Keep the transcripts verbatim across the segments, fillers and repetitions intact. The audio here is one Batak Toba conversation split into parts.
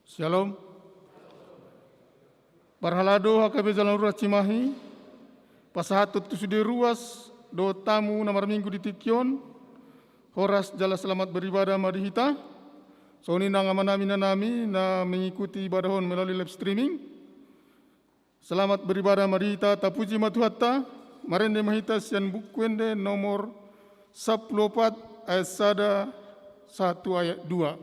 Syalom. Parhalado H K B Jalan Rura Cimahi, pasahathon tu sude ruas dohot hamu na marminggu di tingki on, horas jala selamat beribadah ma di hita. Songon i nang amanami, inanami na mengikuti ibadah on melalui live streaming. Selamat beribadah ma di hita, tapuji ma Tuhanta. Marende ma hita sian Buku Ende nomor sampulu opat, ayat sada sahat tu ayat dua.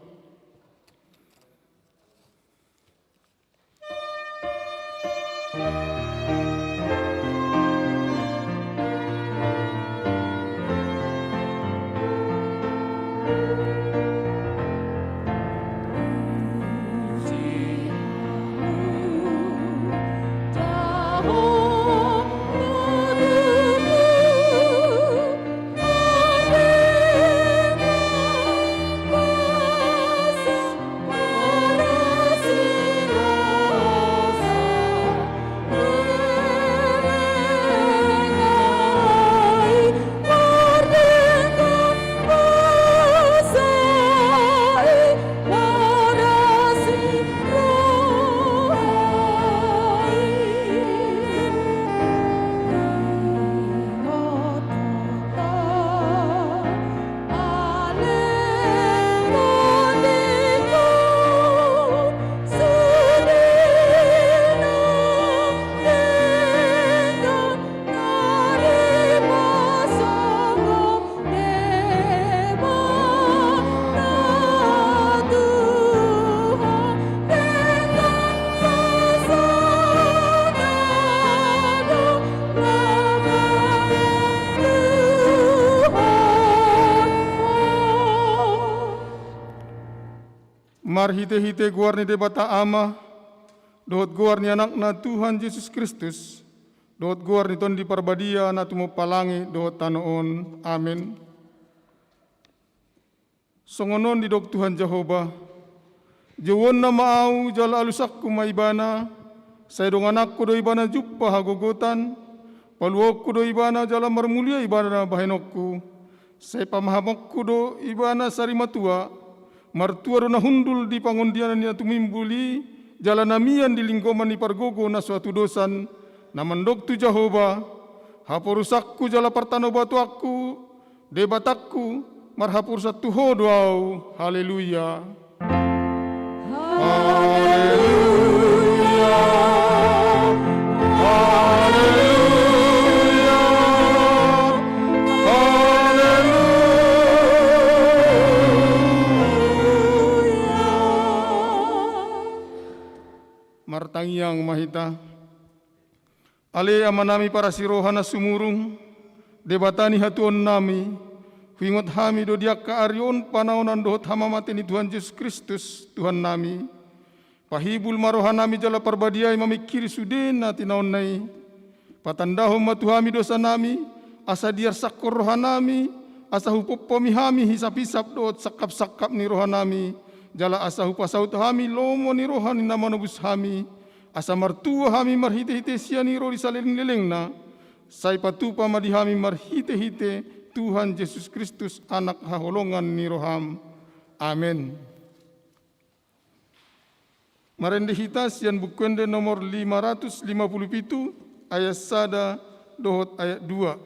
Marhitehite goar ni Debata Ama, dohot goar ni Anakna Tuhan Jesus Kristus, dohot goar ni Tondi Parbadia na tumompa langit dohot tano on. Amen. Songon on didok Tuhan Jahowa: Jouonna ma Ahu jala alusangku ma Ibana, sai dongananku do Ibana jumpa hagogotan, paluaonku do Ibana jala marmulia Ibana bahenonku. Sai pamahamonku do Ibana sari matua, martua do na hundul di pangondianan ni na tumimbul i, jala na mian di linggoman ni pargogo na so hatudosan, na mandok tu Jahowa: Haporusangku jala partanobatoanku, Debatangku, marhaporusan tu Ho do ahu. Haleluya. Haleluya. Haleluya. Haleluya. Martangiang ma hita. Ale Amanami parasi roha na sumurung, Debata ni hatuaonnami, huingot hami do di angka ari on panaonan dohot hamamate ni Tuhan Jesus Kristus, Tuhannami. Pahibul ma rohanami jala parbadiai mamingkiri sude na tinaonna i. Patandahon ma tu hami dosanami, asa diarsangkon rohanami, asa hupompomi hami hisaphisap dohot sangkapsangkap ni rohanami, jala asa hupasaut hami lomo ni roha ni na manobus hami, asa martua hami marhitehite sian i ro di salelenglelengna, sai patupa ma di hami marhitehite Tuhan Jesus Kristus, Anak haholongan ni roham. Amen. Marende hita sian Buku Ende nomor lima ratus lima puluh pitu, ayat sada dohot ayat dua.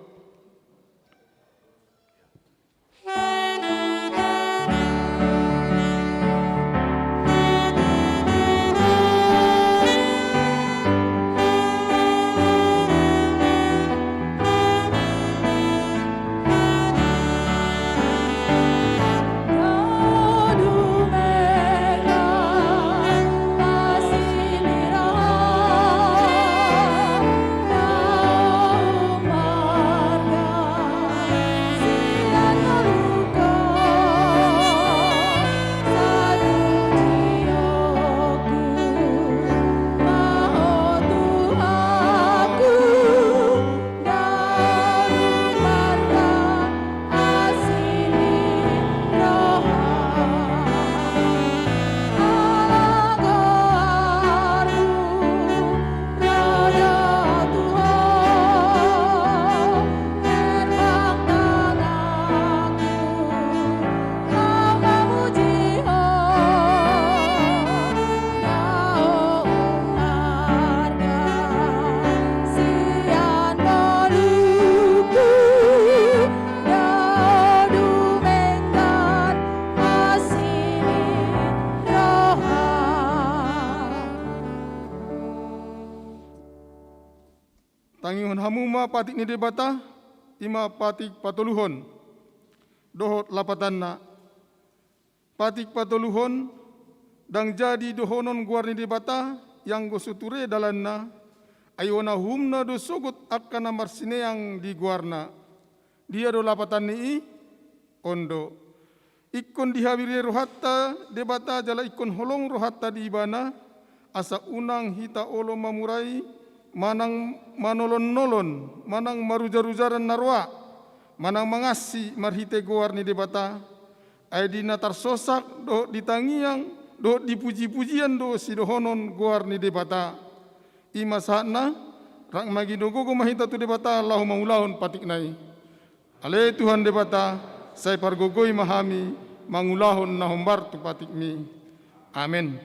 Hamu ma patik ni Debata, i ma patik patoluhon dohot lapatanna. Patik patoluhon, ndang jadi dohonon goar ni Debata ianggo so ture dalanna, ai ona uhumna do sogot angka na marsineang di goarna. Dia do lapatan ni i? On do. Ingkon dihabirii rohanta Debata jala ingkon holong rohanta di Ibana, asa unang hita olo mamurai, manang manolonolon, manang marujarujaran na roa, manang mangansi marhite goar ni Debata. Ai di na tarsosak dohot di tangiang dohot di pujipujian do sidohonon goar ni Debata. I ma sahatna, rap mangido gogo ma hita tu Debata laho mangulahon patikna i. Ale Tuhan Debata, sai pargogoi ma hami mangulahon na hombar tu patikmi. Amen.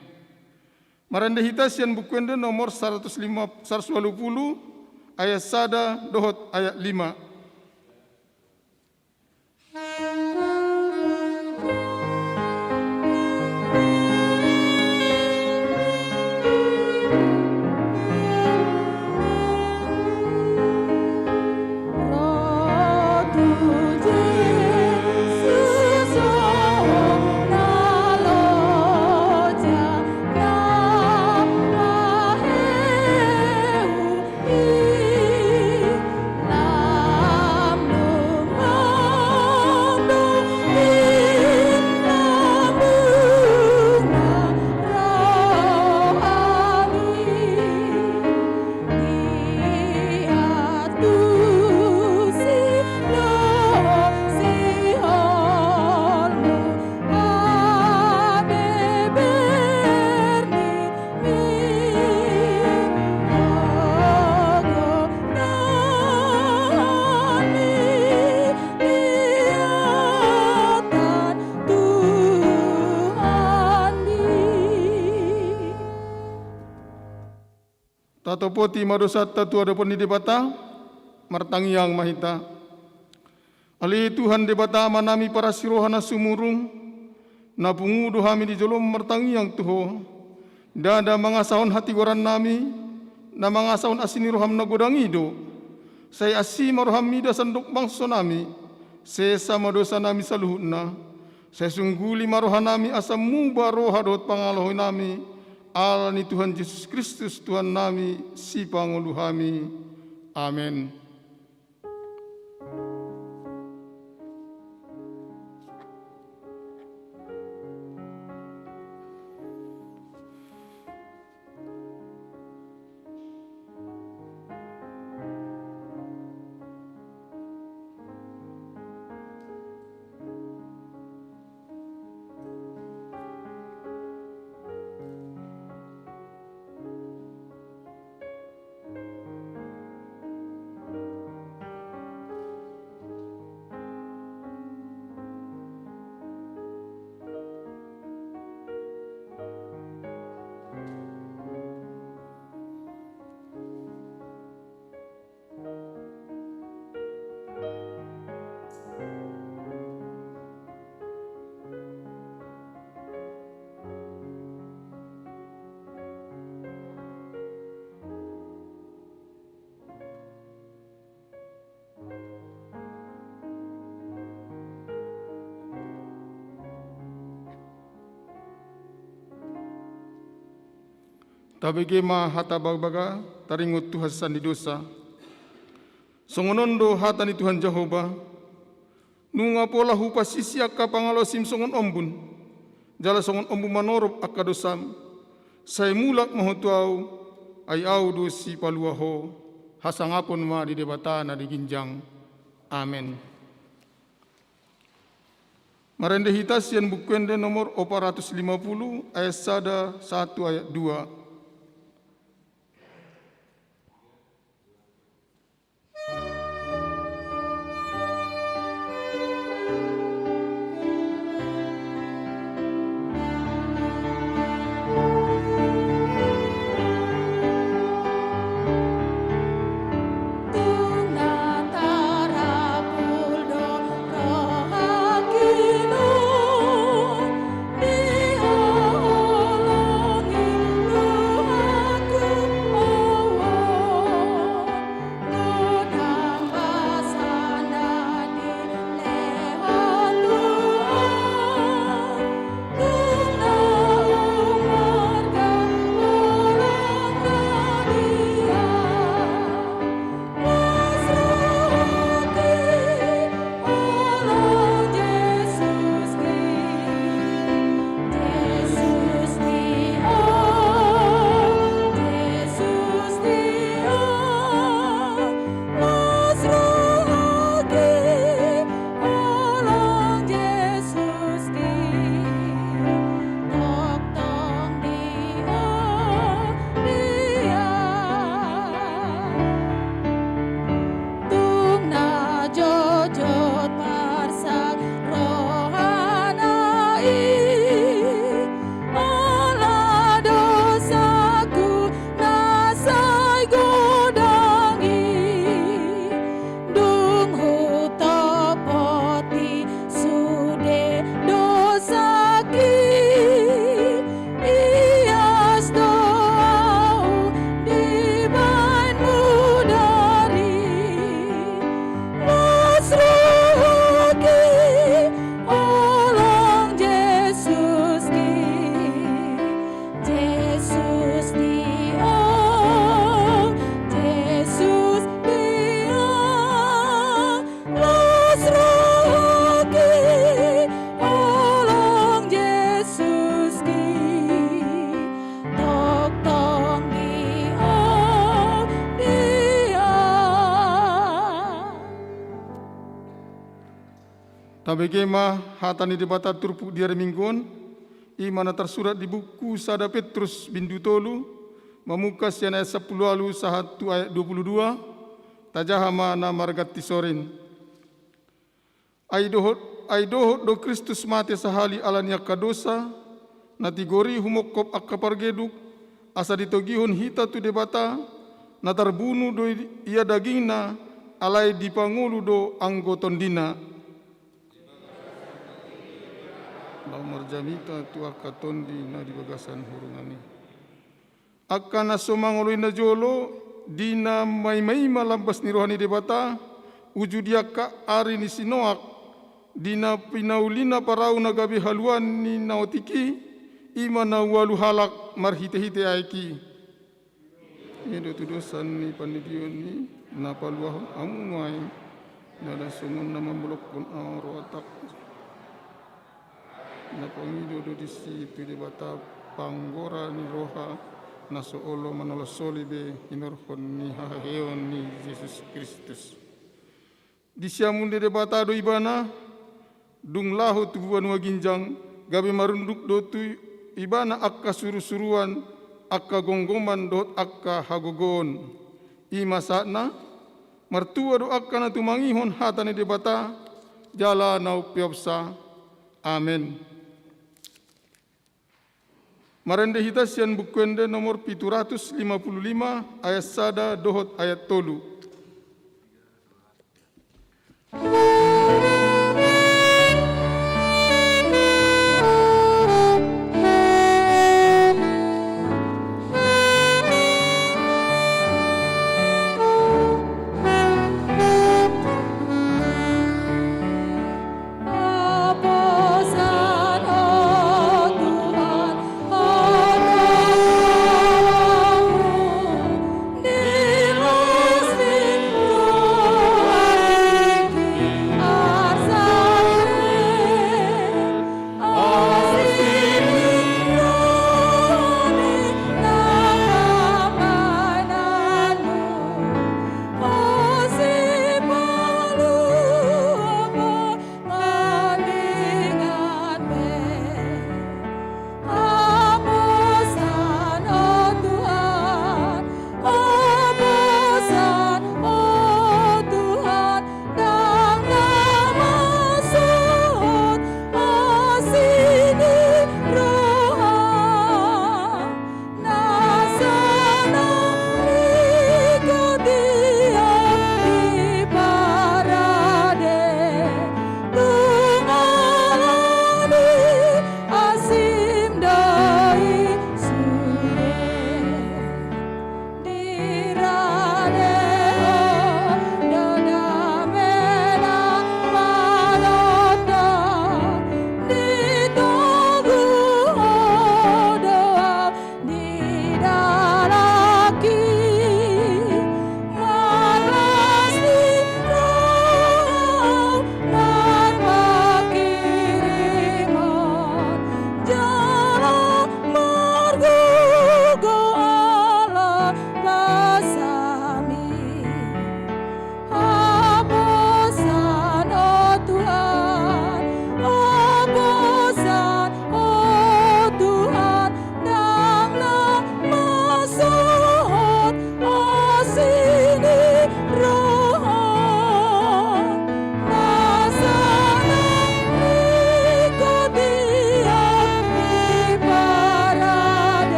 Marende hita sian Buku Ende nomor saratus lima, saratus ualu pulu, ayat sada dohot ayat lima. Tatopoti ma dosanta tu adopan ni Debata, martangiang ma hita. Ale Tuhan Debata Amanami parasi roha na sumurung, na pungu do hami di jolom martangiang tu Ho. Ndada mangasahon hatigorannami, na mangasahon asi ni roham na godang i do. Sai asi ma roham mida sandok bangsonami, sesa ma dosanami saluhutna. Sai sungguli ma rohanami asa muba roha dohot pangalahoinami, ala ni Tuhan Jesus Kristus Tuhannami, Sipangolu hami. Amen. Tabege ma hata bagabaga, taringot tu hasesaan ni dosa. Songon on do hata ni Tuhan Jahowa: Nunga pola hupasisi angka pangalaosim songon ombun, jala songon ombun manorop angka dosam, sai mulak ma ho tu Ahu, ai Ahu do Sipalua ho. Hasangapon ma di Debata na di ginjang. Amen. Marende hita sian Buku Ende nomor opat ratus lima pulu, ayat sada sahat tu ayat dua. Tabege ma hata ni Debata turpuk di ari Minggu on, i ma na tarsurat di buku sada Petrus bindu tolu, mamungka sian ayat sampulu ualu sahat tu ayat dua pulu dua, tajaha ma na marganti sorin. Ai dohot, ai dohot do Kristus mate sahali ala ni angka dosa, na tigor i humongkop angka pargeduk, asa ditogihon hita tu Debata, na tarbunu do i-, ia dagingna, alai dipangolu do anggo tondina. Laho marjamita tu angka tondi na di bagasan hurungan i. Angka na so mangoloi na jolo, di na maimaima lambas ni roha ni Debata, uju di angka ari ni si Noak, di na pinaulina parau na gabe haluaon ni na otik i, i ma na ualu halak marhitehite aek i. I do tudosan ni pandidion i na paluahon hamu nuaeng, ndada songon na mamolokkon au rohatangku. Na pangido do disi tu Debata panggora ni roha, na so olo manolos soli be hinorhon ni haheheon ni Jesus Kristus. Di siamun ni Debata do ibana, dung laho tu banua ginjang, gabe marunduk do tu ibana angka surusuruan, angka gomgoman dohot angka hagogoon. I ma sahatna, martua do angka na tumangihon hata ni Debata, jala na umpeopsa. Amen. Marende hita sian Buku Ende nomor pitu ratus lima pulu lima, ayat sada dohot ayat tolu.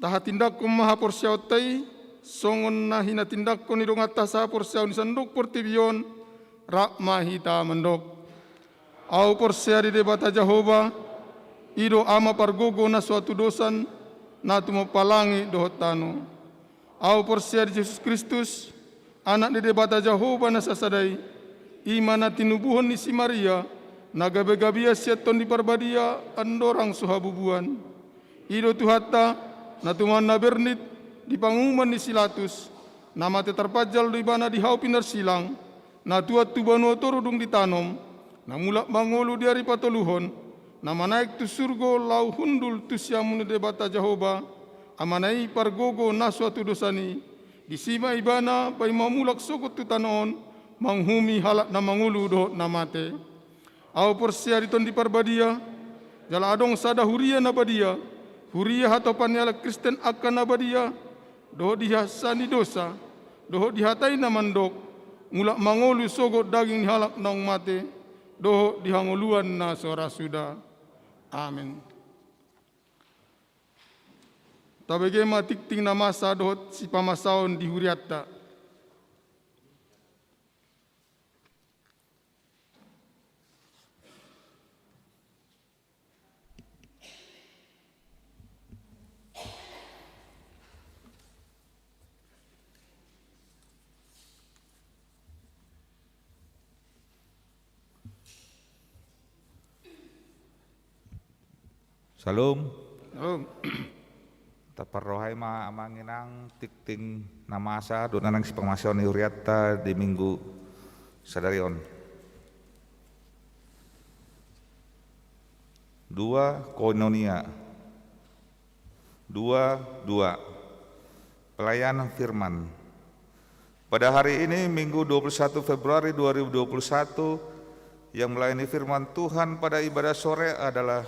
Tahatindangkon ma haporseaonta i, songon na hinatindangkon ni donganta sahaporseaon di sandok portibi on, rap ma hita mandok. Ahu porsea di Debata Jahowa, i do Ama pargogo na so hatudosan, na tumompa langit dohot tano. Ahu porsea di Jesus Kristus, Anak ni Debata Jahowa na sasada i, i ma na tinubuhon ni si Maria, na gabe gabean sian Tondi Parbadia andorang so habubuan. I do Tuhanta, na tumangihon na bernit di panguhuman ni si Latus, na mate tarpanjal do ibana di hau pinarsilang, na tuat tu banua toru dung ditanom, na mulak mangolu di ari patoluhon, na manaek tu surgo laho hundul tu siamun ni Debata Jahowa, Amana i pargogo na so tudosan i, disi ma ibana paima mulak sogot tu tano on, manguhumi halak na mangolu dohot na mate. Ahu porsea di Tondi Parbadia, jala adong sada huria na badia, huria hatopan ni halak Kristen angka na badia, dohot di hasa ni dosa, dohot di hata i na mandok, mulak mangolu sogot daging ni halak naung mate, dohot di hangoluan na so ra suda. Amen. Tabege ma tingting na masa dohot sipamasaon di hurianta. Syalom. Syalom. Taparrohai ma amang inang tingting na masa dohot na naeng sipamasaon ni hurianta di Minggu sadari on. Dua Koinonia. Dua, dua. Pelayanan firman. Pada hari ini, Minggu dua puluh satu Februari dua ribu dua puluh satu, yang melayani firman Tuhan pada ibadah sore adalah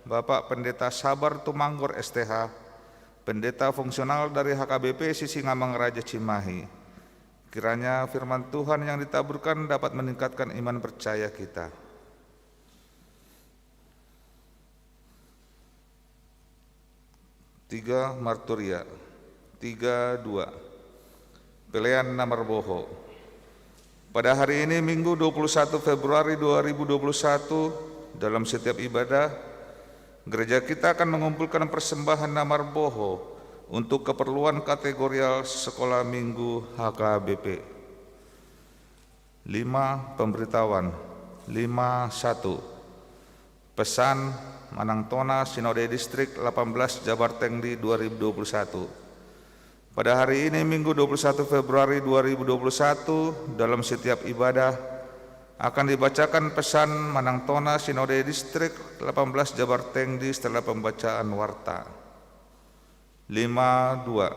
Bapak Pendeta Sabar Tumanggor, S T H, Pendeta Fungsional dari H K B P Sisingamangaraja Cimahi. Kiranya firman Tuhan yang ditaburkan dapat meningkatkan iman percaya kita. Tiga Marturia. Tiga, dua. Pelean na marboho. Pada hari ini, Minggu dua puluh satu Februari dua ribu dua puluh satu, dalam setiap ibadah, gereja kita akan mengumpulkan persembahan na marboho untuk keperluan kategorial Sekolah Minggu H K B P. Lima, pemberitahuan. Lima, satu. Pesan manang tona Sinode Distrik delapan belas Jabar Tengdi dua ribu dua puluh satu. Pada hari ini, Minggu dua puluh satu Februari dua ribu dua puluh satu, dalam setiap ibadah akan dibacakan pesan manang tona Sinode Distrik delapan belas Jabar Tengdi setelah pembacaan warta. Lima, dua.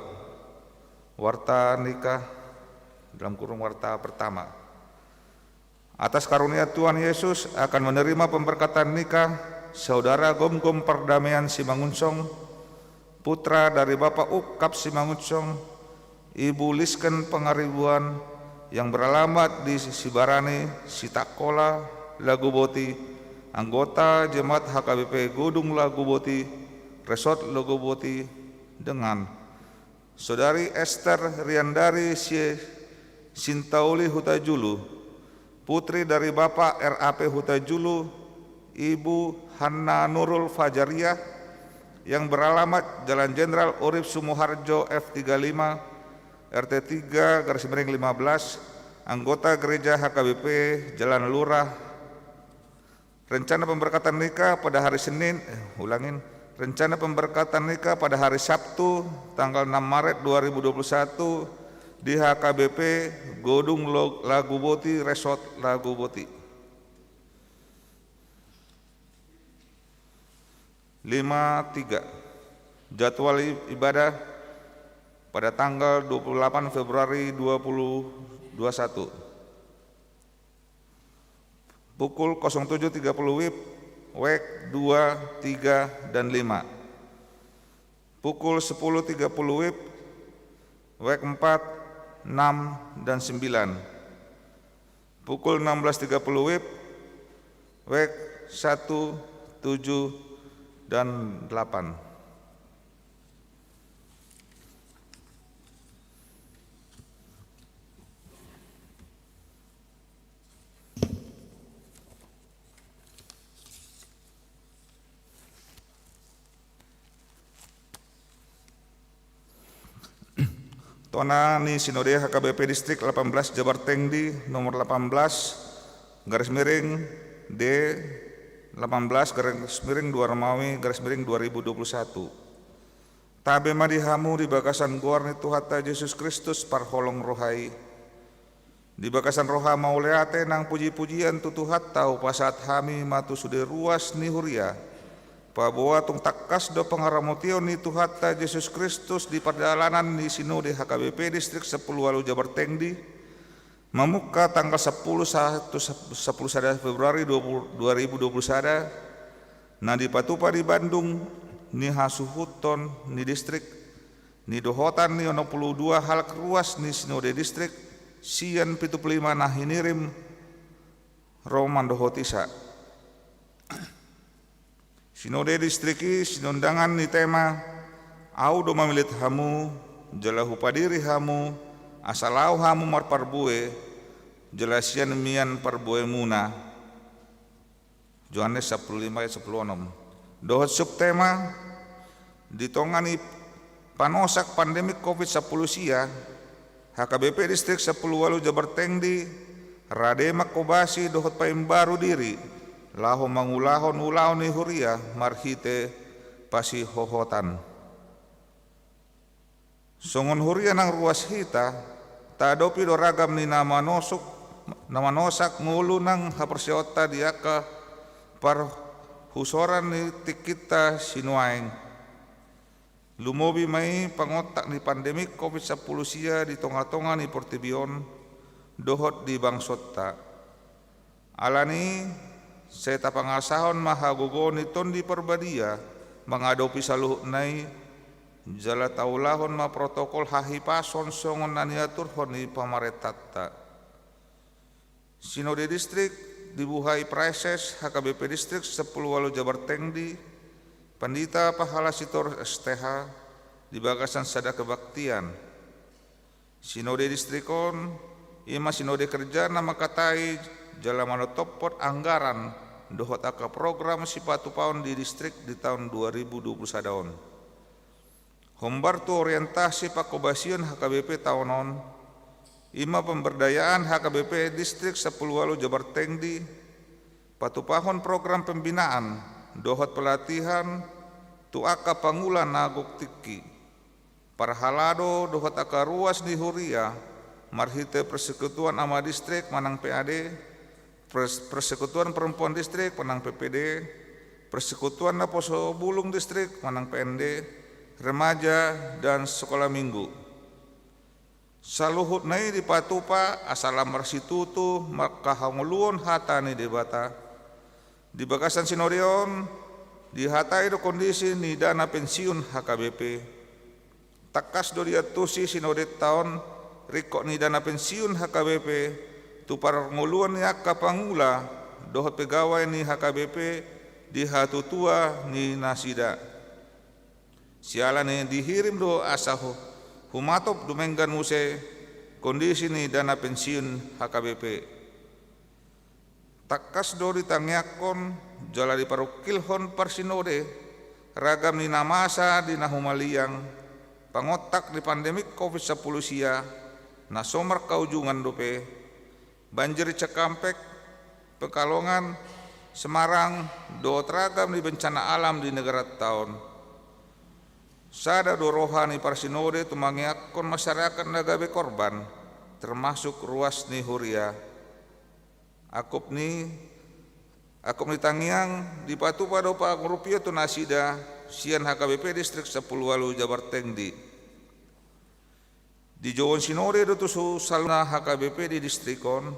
Warta nikah, dalam kurung warta pertama. Atas karunia Tuhan Yesus akan menerima pemberkatan nikah Saudara Gomgom Pardamaian Simangunsong, putra dari Bapak Ukap Simangunsong, Ibu Lisken Pangaribuan, yang beralamat di Sibarani, Sitangkola, Laguboti, anggota jemaat H K B P Godung Laguboti, Resort Laguboti, dengan Saudari Ester Riandari Sie Sintauli Hutajulu, putri dari Bapak R A P Hutajulu, Ibu Hanna Nurul Fajariah, yang beralamat Jalan Jenderal Urib Sumoharjo F tiga lima, R T tiga garis miring lima belas, anggota Gereja H K B P Jalan Lurah. Rencana pemberkatan nikah pada hari Senin, eh, ulangin. Rencana pemberkatan nikah pada hari Sabtu, tanggal enam Maret dua ribu dua puluh satu, di H K B P Godung Lo-, Laguboti, Resort Laguboti. Lima, tiga. Jadwal i-, ibadah pada tanggal dua puluh delapan Februari dua ribu dua puluh satu. Pukul kosong tujuh tiga puluh WIB, WEK dua, tiga, dan lima. Pukul sepuluh tiga puluh WIB, WEK empat, enam, dan sembilan. Pukul enam belas tiga puluh WIB, WEK satu, tujuh, dan delapan. Tona ni Sinode H K B P Distrik delapan belas Jabar Tengdi nomor delapan belas garis miring D delapan belas garis miring dua Romawi garis miring dua ribu dua puluh satu. Tabe ma di hamu di bagasan goar ni Tuhanta Jesus Kristus parholong roha i. Di bagasan roha mauliate nang pujipujian tu Tuhanta, hupasahat hami ma tu sude ruas ni huria, paboa tung tangkas do pangaramotion ni Tuhanta Jesus Kristus di pardalanan ni Sinode H K B P Distrik Sampulu Ualu Jabar Tengdi, mamungka tanggal sampulu sa-, tu sap-, sampulu sada Februari dua puluh, dua ribu dua puluh sada, na dipatupa di Bandung, ni hasuhuton ni distrik, ni dohotan ni onom pulu dua halak ruas ni Sinode Distrik, sian pitu pulu lima na hinirim ro mandohoti sa. Sinode Distrik i sinondangan ni tema, Ahu do mamillit hamu, jala hupadiri hamu, asa laho hamu marparbue, jala sian mian parbuemuna. Johannes sampulu lima ayat sampulu onom. Dohot subtema, di tonga ni panosak pandemi covid sampulu sia, H K B P Distrik Sampulu Ualu Jabar Tengdi, rade manghobasi dohot paimbaru diri, laho mangulahon ulaon ni huria marhite pasihohotan. Songon huria nang ruas hita, taadopi do ragam ni na manosuk, na manosak ngolu nang haporseaonta di angka parhusoran ni tingkinta sinuaeng. Lumobi ma i pangontak ni pandemi covid sampulu sia di tongatonga ni portibi on, dohot di bangsonta. Alani i, sai tapangasahon ma hagogoon ni Tondi Parbadia mangadopi saluhutna i, jala taulahon ma protokol hahipason songon na niaturhon ni pamarentanta. Sinode Distrik dibuhai Praeses H K B P Distrik Sampulu Ualu Jabar Tengdi, Pandita Pahala Sitorus S T H, di bagasan sada kebaktian. Sinode Distrik on, i ma sinode kerja na mangkatai jala manontophon anggaran dohot angka program sipatupaon di distrik di taon dua ribu dua puluh sada on. Hombar tu orientasi panghobasion H K B P taon on, i ma pemberdayaan H K B P Distrik Sampulu Ualu Jabar Tengdi, patupahon program pembinaan dohot pelatihan tu angka pangula na gok tingki. Parhalado dohot angka ruas ni huria, marhite Persekutuan Ama Distrik manang P A D, Pers-, Persekutuan Perempuan Distrik manang P P D, Persekutuan Naposo Bulung Distrik manang P N D, remaja, dan sekolah minggu. Saluhutna i dipatupa asa lam marsitutu mangkahangoluhon hata ni Debata. Di bagasan sinode on, dihatai do kondisi ni dana pensiun H K B P. Tangkas do diantusi sinodenta on ringkot ni dana pensiun H K B P tu parngoluon ni angka pangula dohot pegawai ni H K B P di hatutua ni nasida. Siala ni i dihirim do asa hu-, humatop dumenggan muse kondisi ni dana pensiun H K B P. Tangkas do ditangiangkon jala diparungkilhon parsinode ragam ni na masa di na humaliang pangontak ni pandemi covid sampulu sia na so markaujungan dope, banjir di Cikampek, Pekalongan, Semarang, dohot ragam ni bencana alam di negaranta on. Sada do roha ni parsinode tu mangiangkon masyarakat na gabe korban, termasuk ruas ni huria. Angkup ni, angkup ni tangiang dipatupa do pangurupion tu nasida sian H K B P Distrik Sampulu Ualu Jabar Tengdi. Dijouhon sinode do tu su-, saluhutna H K B P di distrik on,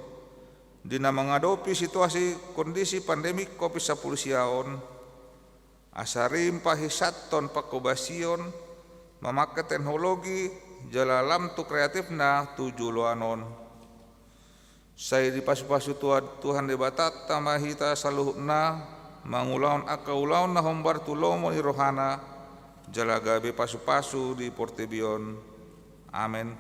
di na mangadopi situasi kondisi pandemi covid sampulu sia on, asa rim pahisathon panghobasion, mamangke teknologi, jala lam tu kreatifna tu joloan on. Sai dipasupasu Tuhan, Tuhan Debatanta ma hita saluhutna, mangulahon angka ulaon na hombar tu lomo ni rohana, jala gabe pasupasu di portibi on. Amen.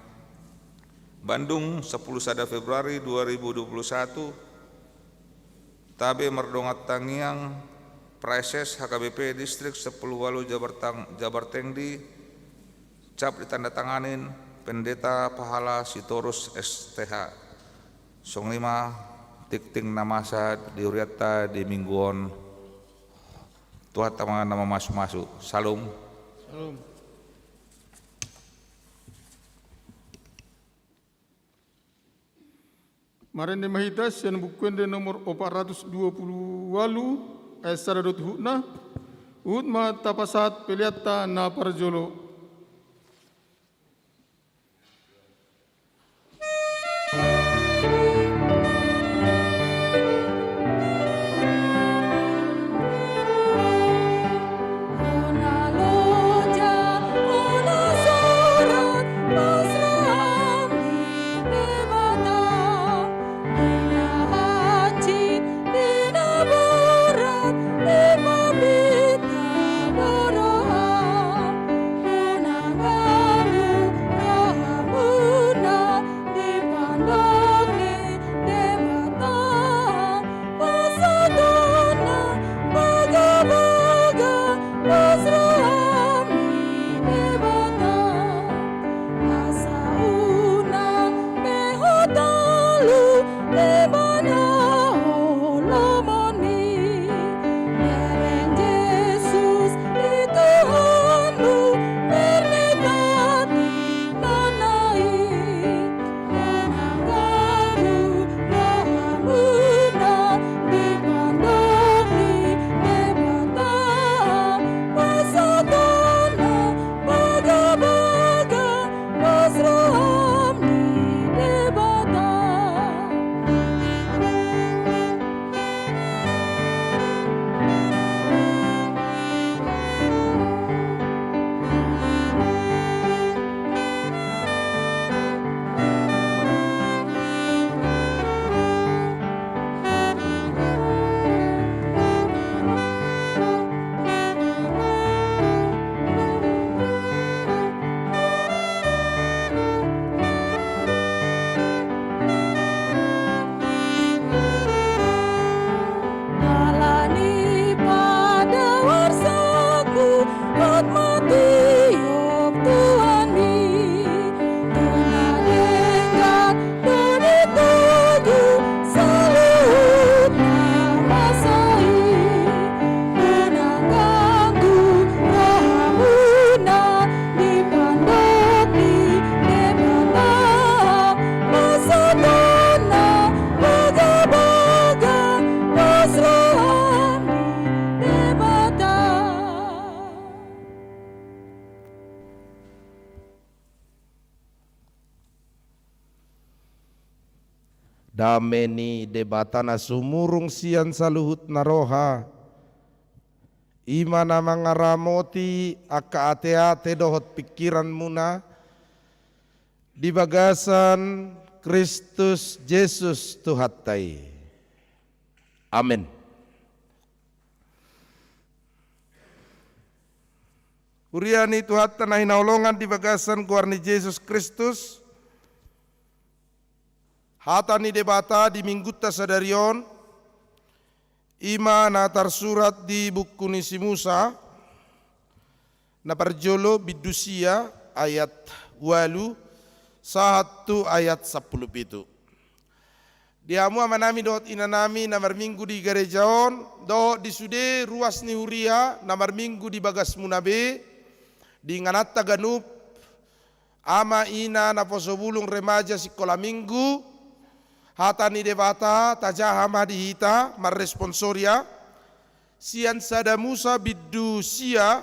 Bandung, sampulu sada Februari dua ribu dua puluh satu, tabe mardongan tangiang, Praeses H K B P Distrik Sampulu Ualu Jabar Tang-, Jabar Tengdi, cap ditandatanganin Pendeta Pahala Sitorus S T H. Songon i ma tingting na masa di hurianta di minggu on. Tuhanta ma na mamasumasu. Syalom. Syalom. Marende ma hita sian Buku Ende nomor opat ratus dua puluh ualu, ayat sada dohot huhutna. Huhut ma tapasahat peleanta na parjolo. Dame ni Debata na sumurung sian saluhut na roha, i ma na mangaramoti angka ateate dohot pingkiranmuna di bagasan Kristus Jesus Tuhanta i. Amen. Huria ni Tuhanta na hinaholongan di bagasan goar ni Jesus Kristus, hata ni Debata di Minggunta sadari on, i ma na tarsurat di buku ni si Musa, na parjolo bindu sia ayat ualu, sahat tu ayat sampulu pitu. Di hamu amanami dohot inanami na marminggu di gareja on, dohot di sude ruas ni huria na marminggu di bagasmuna be, di ingananta ganup, ama, ina, naposo bulung, remaja, sikola minggu, hata ni Debata tajaha ma di hita, marresponsori, sian Sada Musa bindu sia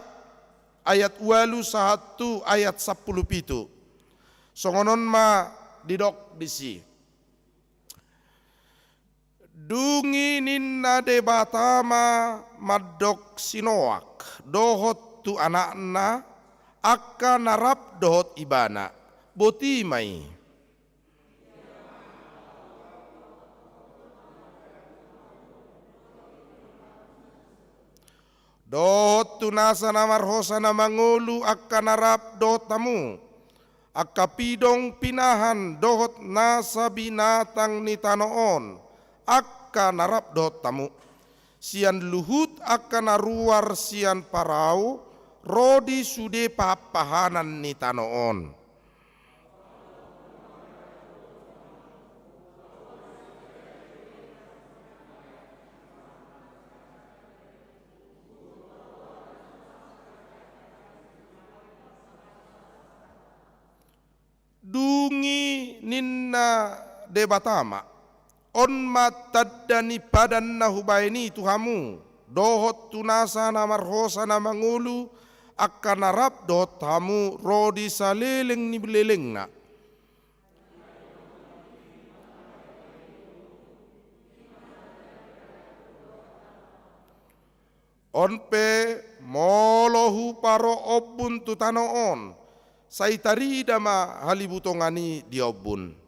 ayat ualu sahat tu ayat sampulu pitu. Songon on ma didok disi. Dung i ninna Debata ma mandok si Noak dohot tu anakna, angka na rap dohot ibana, boti ma i. Dohot tu nasa na marhosa na mangolu angka na rap dohot hamu, angka pidong pinahan dohot nasa binatang ni tano on, angka na rap dohot hamu. Sian luhut angka na ruar sian parau, ro di sude pahanpahanan ni tano on. Dung i ninna Debata ma, On ma tanda ni padan na hubahen i tu hamu, dohot tu nasa na marhosa na mangolu, angka na rap dohot hamu ro di saleleng ni lelengna. On pe, molo huparo ombun tu tano on, sai tarida ma halibutongan i di ombun.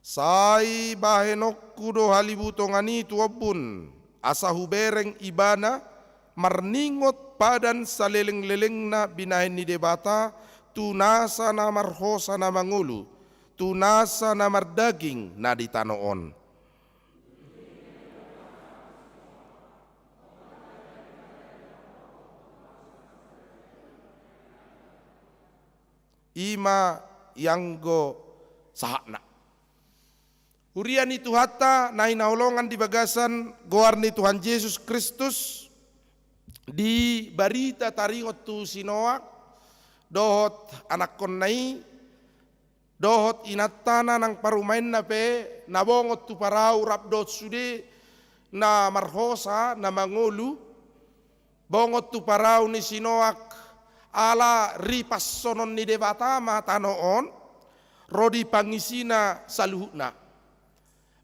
Sai bahenonku do halibutongan i tu ombun, asa hubereng ibana marningot padan saleleng-lelengna binahen ni Debata tu nasa na marhosa na mangolu, tu nasa na mardaging na di tano on. I ma ianggo sahatna. Huria ni Tuhanta na hinaholongan di bagasan goar ni Tuhan Jesus Kristus, di barita taringot tu si Noak dohot anakkonna i, dohot inantana nang parumaenna pe na bongot tu parau rap dohot sude na marhosa na mangolu, bongot tu parau ni si Noak ala ripassonon ni Debata ma tano on ro di pangisina saluhutna.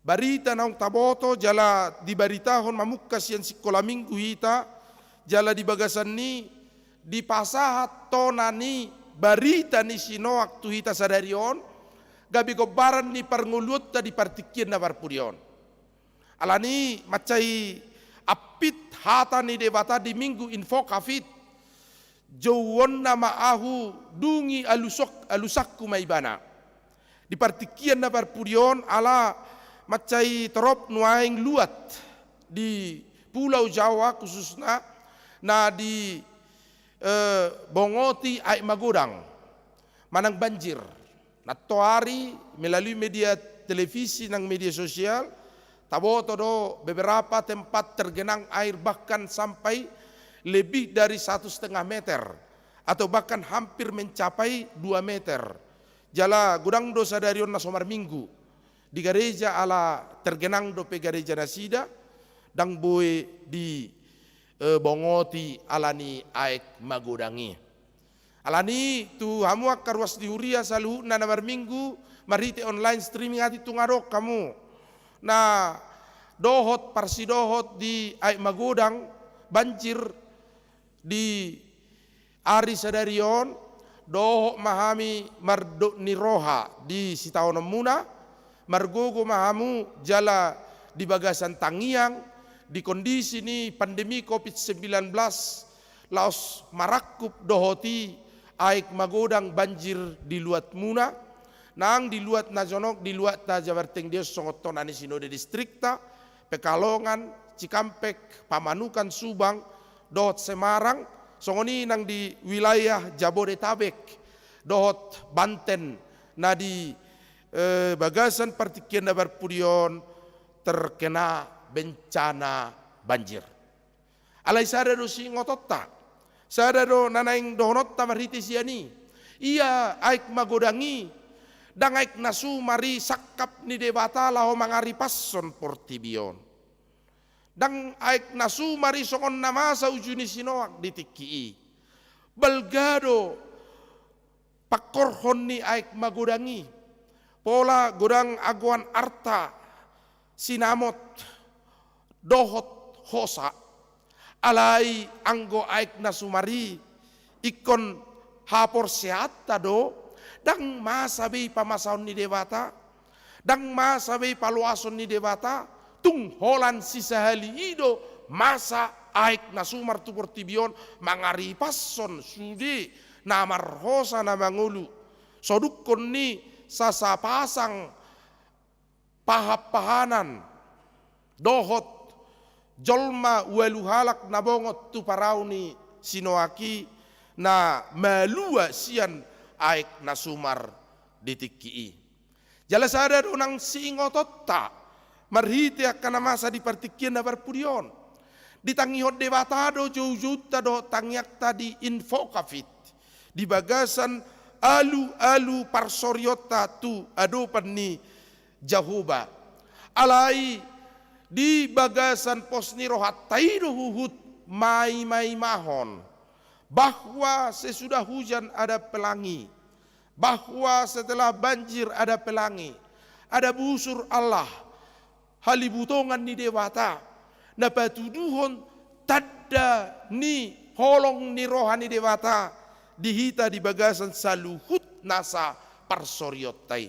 Barita naung taboto jala dibaritahon mamungka sian sikola minggu hita, jala di bagasan i dipasahat tona ni barita ni si Noak tu hita sadari on, gabe gombaran ni parngoluonta di partingkian na parpudi on. Alani mansai ampit hata ni Debata di Minggu Invocavit, jouonna ma ahu dungi alusok-, alusanku ma ibana. Di partingkian na parpudi on ala mansai torop nuaeng luat di Pulau Jawa khususna na di, eh, bongoti aek magodang manang banjir. Nantoari melalui media televisi nang media sosial, taboto do beberapa tempat tergenang air bahkan sampai lebih dari satu setengah meter atau bahkan hampir mencapai dua meter. Jala godang do sadari on na so marminggu di gareja ala tergenang dope gareja nasida, ndang boi di, eh, bongoti alani aek magodang i. Alani tu hamu angka ruas ni huria saluhutna na marminggu marhite online streaming, atik tung adong hamu na dohot parsidohot di aek magodang banjir di ari sadari on, dohot ma hami mardok ni roha di sitaononmuna, margogo ma hamu jala di bagasan tangiang di kondisi ni pandemi covid sembilan belas, laos marangkup dohot i aek magodang banjir di luatmuna, nang di luat na jonok di luatta Jabar Tengdeon songon tona ni sinode distrikta, Pekalongan, Cikampek, Pamanukan, Subang, dohot Semarang, songon i nang di wilayah Jabodetabek, dohot Banten, na di, eh, bagasan partingkian na parpudi on terkena bencana banjir. Alai sada do siingotonta, sada do na naeng dohononta marhite sian i. Ia aek magodang i, ndang aek na sumar i sangkap ni Debata laho mangaripashon portibi on. Ndang aek na sumar i songon na masa uju ni si Noak di tingki i. Balga do pangkorhon ni aek magodang i. Pola godang agoan arta, sinamot, dohot hosa. Alai anggo aek na sumar i ingkon haporseaonta do, ndang masa be i pamasaon ni Debata, ndang masa be i paloason ni Debata, tung holan sisahali i do masa aek na sumar tu portibi on mangaripashon sude na marhosa na mangolu. Sodungkon ni sasapasang pahanpahanan dohot jolma ualu halak na bongot tu parau ni si Noak i na malua sian aek na sumar di tingki i. Jala sada do nang siingotonta, marhite angka na masa di partingkian na parpudi on. Ditangihon Debata do joujounta dohot tangiangta di Invocavit, di bagasan alualu parsorionta tu adopan ni Jahowa. Alai di bagasan pos ni rohanta i do huhut maimaimahon bahwa sesudah hujan ada pelangi, bahwa setelah banjir ada pelangi, ada busur Allah, halibutongan ni Debata, na patuduhon tanda ni holong ni roha ni Debata di hita di bagasan saluhut nasa parsorionta i.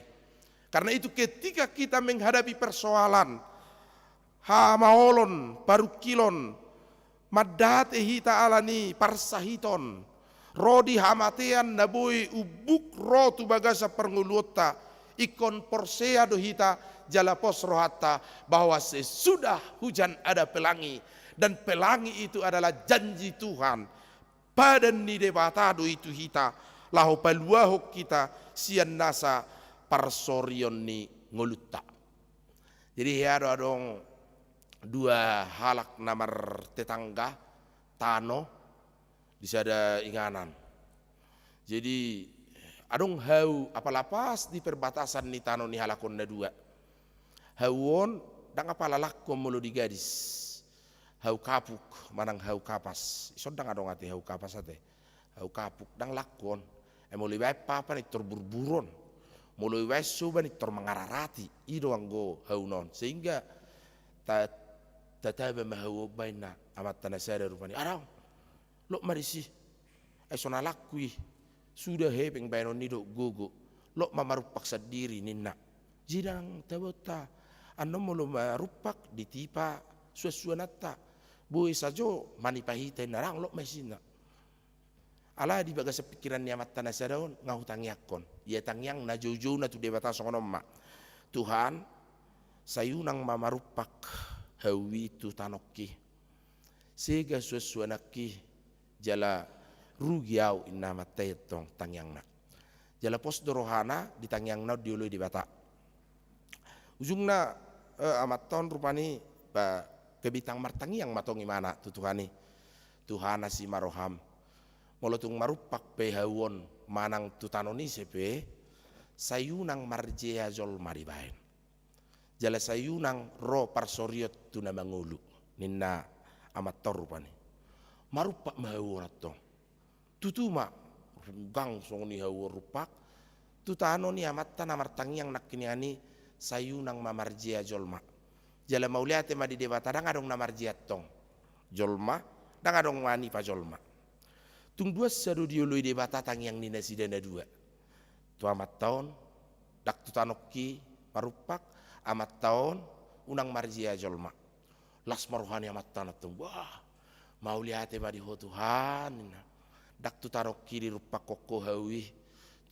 Karena itu, ketika kita menghadapi persoalan, hamaolon, parungkilon, mandate hita ala ni parsahiton, ro di hamatean na boi umbuk ro tu bagasan parngoluonta, ingkon porsea do hita jala pos rohanta bahwa sesudah hujan ada pelangi, dan pelangi itu adalah janji Tuhan, padan ni Debata do i tu hita, laho paluahon hita sian nasa parsorion ni ngolunta. Jadi, hea do adong dua halak na martetangga tano di sada inganan. Jadi, adong hau apala pas di perbatasan ni tano ni halak on na dua. Hau on ndang apala langkon molo di gadis. Hau kapuk manang hau kapas. Ison ndang adong ate hau kapas ate. Hau kapuk ndang langkon. Ai molo ibaen papan i tor burburon. Molo ibaen soban i tor mangararati. I do anggo hau on. Sehingga ta-, tataba ma hau on, baen na amanta na sada rupani. Adong. Lot ma disi. Ai so na langku i. Suda hepeng baenon i dohot gogo. Lot ma marumpak sandiri ninna. Jadi ndang tabaonta. Annon molo marumpak ditipa suansuananta. Boi sajo manipa hita inna, ndang, lot ma i sinna. Ala di bagasan pikiran ni amanta na sada on, nga hutangiangkon. Ia tangiang na joujouna tu Debata songon on ma. Tuhan, sai unang ma marumpak hau i tu tanongki. Sega suansuanangki jala rugi au inna amanta i antong tangiangna. Jala pos do rohana di tangiangna on dioloi Debata. Ujungna, eh, amanta on rupani, ba, gabe tang martangiang ma tong imana tu Tuhan i. Tuhan, asi ma roham. Molo tung marumpak pe hau on manang tu tano ni ise pe, sai unang marjea jolma dibaen. Jala sai unang ro parsorion tu na mangolu, ninna amanta on rupani. Marumpak ma hau on antong. Tutu ma, runggang songon i hau on rumpak tu tano ni amanta na martangiang nangkiningan i, sai unang ma marjea jolma. Jala mauliate ma di Debata, ndang adong na marjea antong jolma, ndang adong manipa jolma. Tung duansa do dioloi Debata tangiang ni nasida na dua. Tu amanta on, ndang tu tanongki marumpak, amanta on unang marjea jolma. Las ma roha ni amanta on antong, wah, mauliate ma di Ho Tuhan, ninna. Ndang tu tanongki dirumpak ho hau i,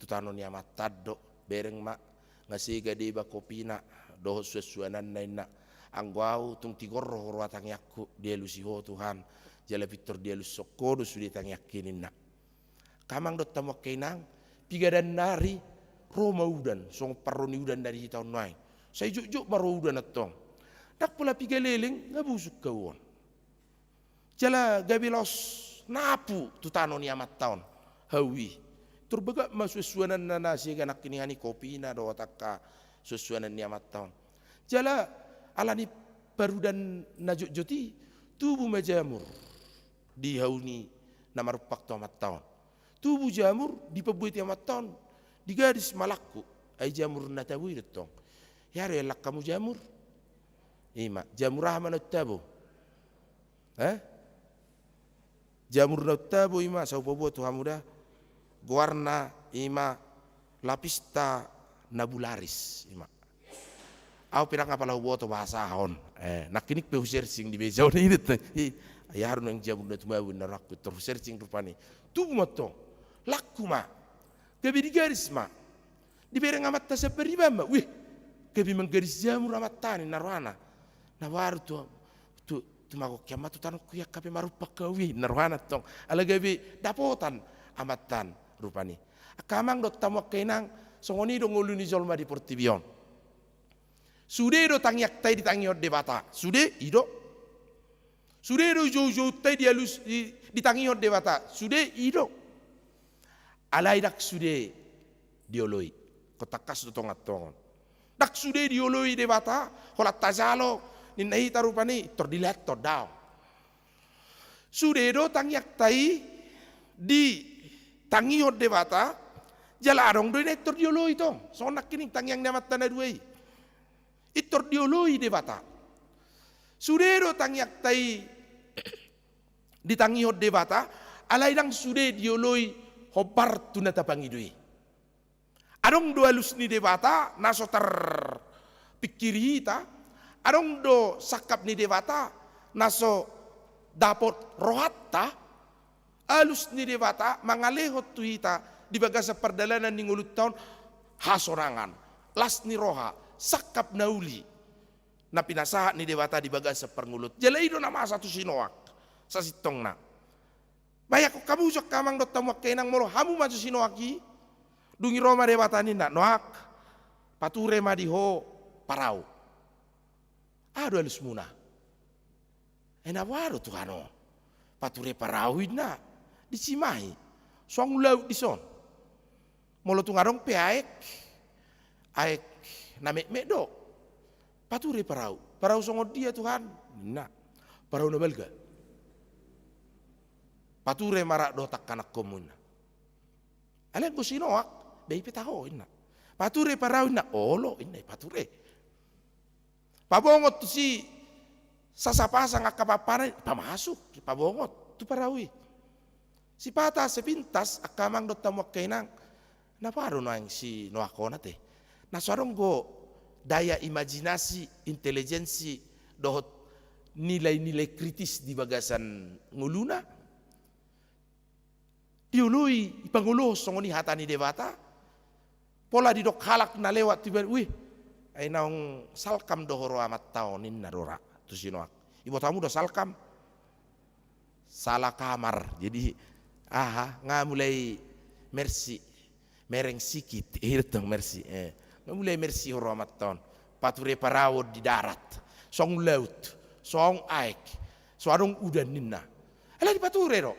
tu tano ni amanta do, bereng ma, nga sega deba kopina dohot suansuananna, ninna. Anggo au tung tigor roha tangiangku, dialusi Ho Tuhan, jala pintor dialushon Ho do sude tangiangki, ninna. Angka amang dohot hamu angka inang, piga dandari ro ma udan, songon parro ni udan na di hita on nuaeng. Sai jotjot ma ro udan antong. Ndang pola piga leleng, nga busuk hau on. Jala gabe laos napu tu tano ni amanta on hau i. Tor bagak ma suansuananna na sega nangkiningan i, kopina dohot angka suansuanan ni amanta on. Jala ala ni parudan na jotjot i, tubu ma jamur di hau ni na marumpak tu amanta on. Tubu jamur, dipambuati amanta on di gadis ma langku. Ai jamur na tabo i do antong. Hea do iallang hamu jamur? I ma, jamur aha ma naung tabo? Eh? Jamur naung tabo i ma, sai hupaboa tu hamu da. Goarna i ma Lapista nabularis, i ma. Au pe ndang apala huboto bahasa aha on. Eh, nangkining pe husearching di meja on i, i, i, ai aha do nuaeng jamur na tumabo inna rohangku, tor husearching rupani. Tubu ma antong. Langku ma. Gabe di gadis ma. Dibereng amanta sambariban ma. Wih, gabe manggadis jamur amanta, ninna rohana. Na baru tu, tu, tumagok hian ma tu tanongku i, angka pe marumpak hau i, ninna rohana antong. Ala gabe dapotan amanta an rupani. Angka amang dohot hamu angka inang, songon i do ngolu ni jolma di portibi on. Sude do tangiangta i ditangihon Debata, sude i do. Sude do joujounta i dialus, di, ditangihon Debata, sude i do. Alai ndang sude dioloi. Ingkon tangkas do tongatongon. Ndang sude dioloi Debata, holan tajalo, ninna hita rupani, tor dilehon daong. Sude do tangiangta i ditangihon Debata, jala adong do i na pintor dioloi tong. Songon nangkining tangiang ni amanta na dua i. Pintor dioloi Debata. Sude do tangiangta i ditangihon Debata, alai ndang sude dioloi hombar tu na tapangido i. Adong do alus ni Debata na so tarpingkiri hita, adong do sangkap ni Debata na so dapot rohanta. Alus ni Debata mangalehon tu hita di bagasan pardalanan ni ngolunta on hasonangan, las ni roha, sangkap na uli na pinasahat ni Debata di bagasan parngoluon. Jala i do na masa tu si Noak sasintongna. Bahen hamu jo angka amang dohot hamu angka inang, molo hamu ma jo si Noak i, dung i ro ma Debata ninna, "Noak, pature ma di ho parau." Aha do alusmuna? "Ai na boha do Tuhan on? Pature parau," ninna, "disi ma i. Songon laut dison. Molo tung adong pe aek, aek na metmet do. Pature parau." "Parau songon dia Tuhan?" ninna. "Parau na balga. Pature ma anak dohot angka anakkonmu," ninna. Alai anggo si Noak, "Bah, i pe taho," ninna. "Pature parau," ninna. "Olo," ninna, "i pature." Pabongot tusi sasapasang angka pamparan, pamasuk, pabongot tu parau i. Sipata sepintas angka amang dohot hamu angka inang, na boha do nuaeng si Noak on ate? Na so adong do daya imajinasi, intelijensi dohot nilai-nilai kritis di bagasan ngoluna? Dioloi, ipangolohon songon i hata ni Debata. Pola didok halak na lewat tu ibana, "Wih, ai naung salkam do ho ro amanta on," ninna do ra tu si Noak. Iboto hamu do salkam? Salah kamar. Jadi, aha, nga mulai mersi, mereng sikit, eh, i do tong mersi, eh. Nga mulai mersi ho ro amanta on. Pature parau on di darat. Songon laut, songon aek, so adong udan ninna. Alai dipature do.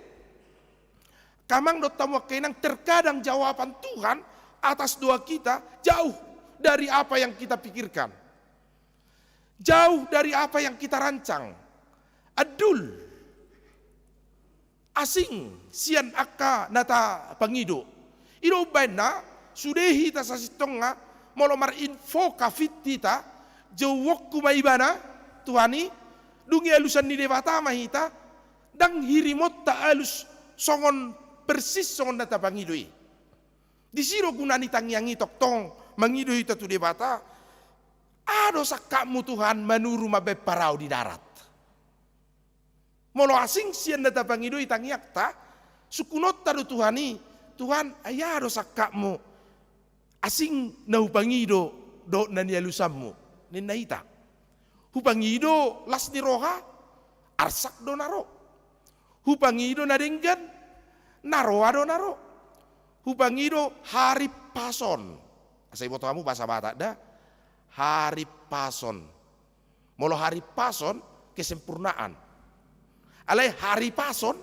Angka amang dohot hamu angka inang, terkadang jawaban Tuhan atas doa kita jauh dari apa yang kita pikirkan. Jauh dari apa yang kita rancang. Andul. Asing sian angka na tapangido. I do umbahen na sude hita sasintongna, molo marinfo covid hita, jouonku ma ibana, Tuhan i, dung i alusan ni Debata ma hita, ndang hirimonta alus songon persis songon na tapangido i. Disi do guna ni tangiang i tongtong mangido hita tu Debata. Aha do sangkapmu Tuhan manuru mambahen parau di darat? Molo asing sian na tapangido i tangiangta, sungkunonta do Tuhan i, "Tuhan, ai aha do sangkapmu asing na hupangido dohot na nialusanmu?" ninna hita. Hupangido las ni roha, arsak do na ro. Hupangido na denggan, na roa do na ro. Hupangido harimpason. Asa iboto hamu bahasa Batak da? Harimpason. Molo harimpason, kesempurnaan. Alai haripason,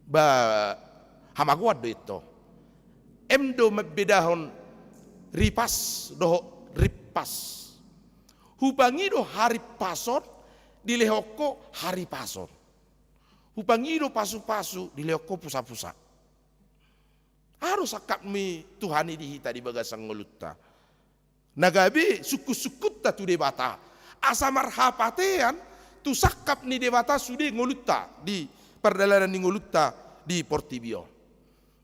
ba, hamagoan do i tong. Em do mambedahon ripas dohot rimpas. Hupangido harimpason, dilehon ho haripason. Hupangido pasupasu, dilehon ho pusapusa. Aha do sangkap ni Tuhan i di hita di bagasan ngolunta? Na gabe sungkunsungkunta tu Debata, asa marhapatean tu sangkap ni Debata sude ngolunta di pardalanan ni ngolunta di portibi on.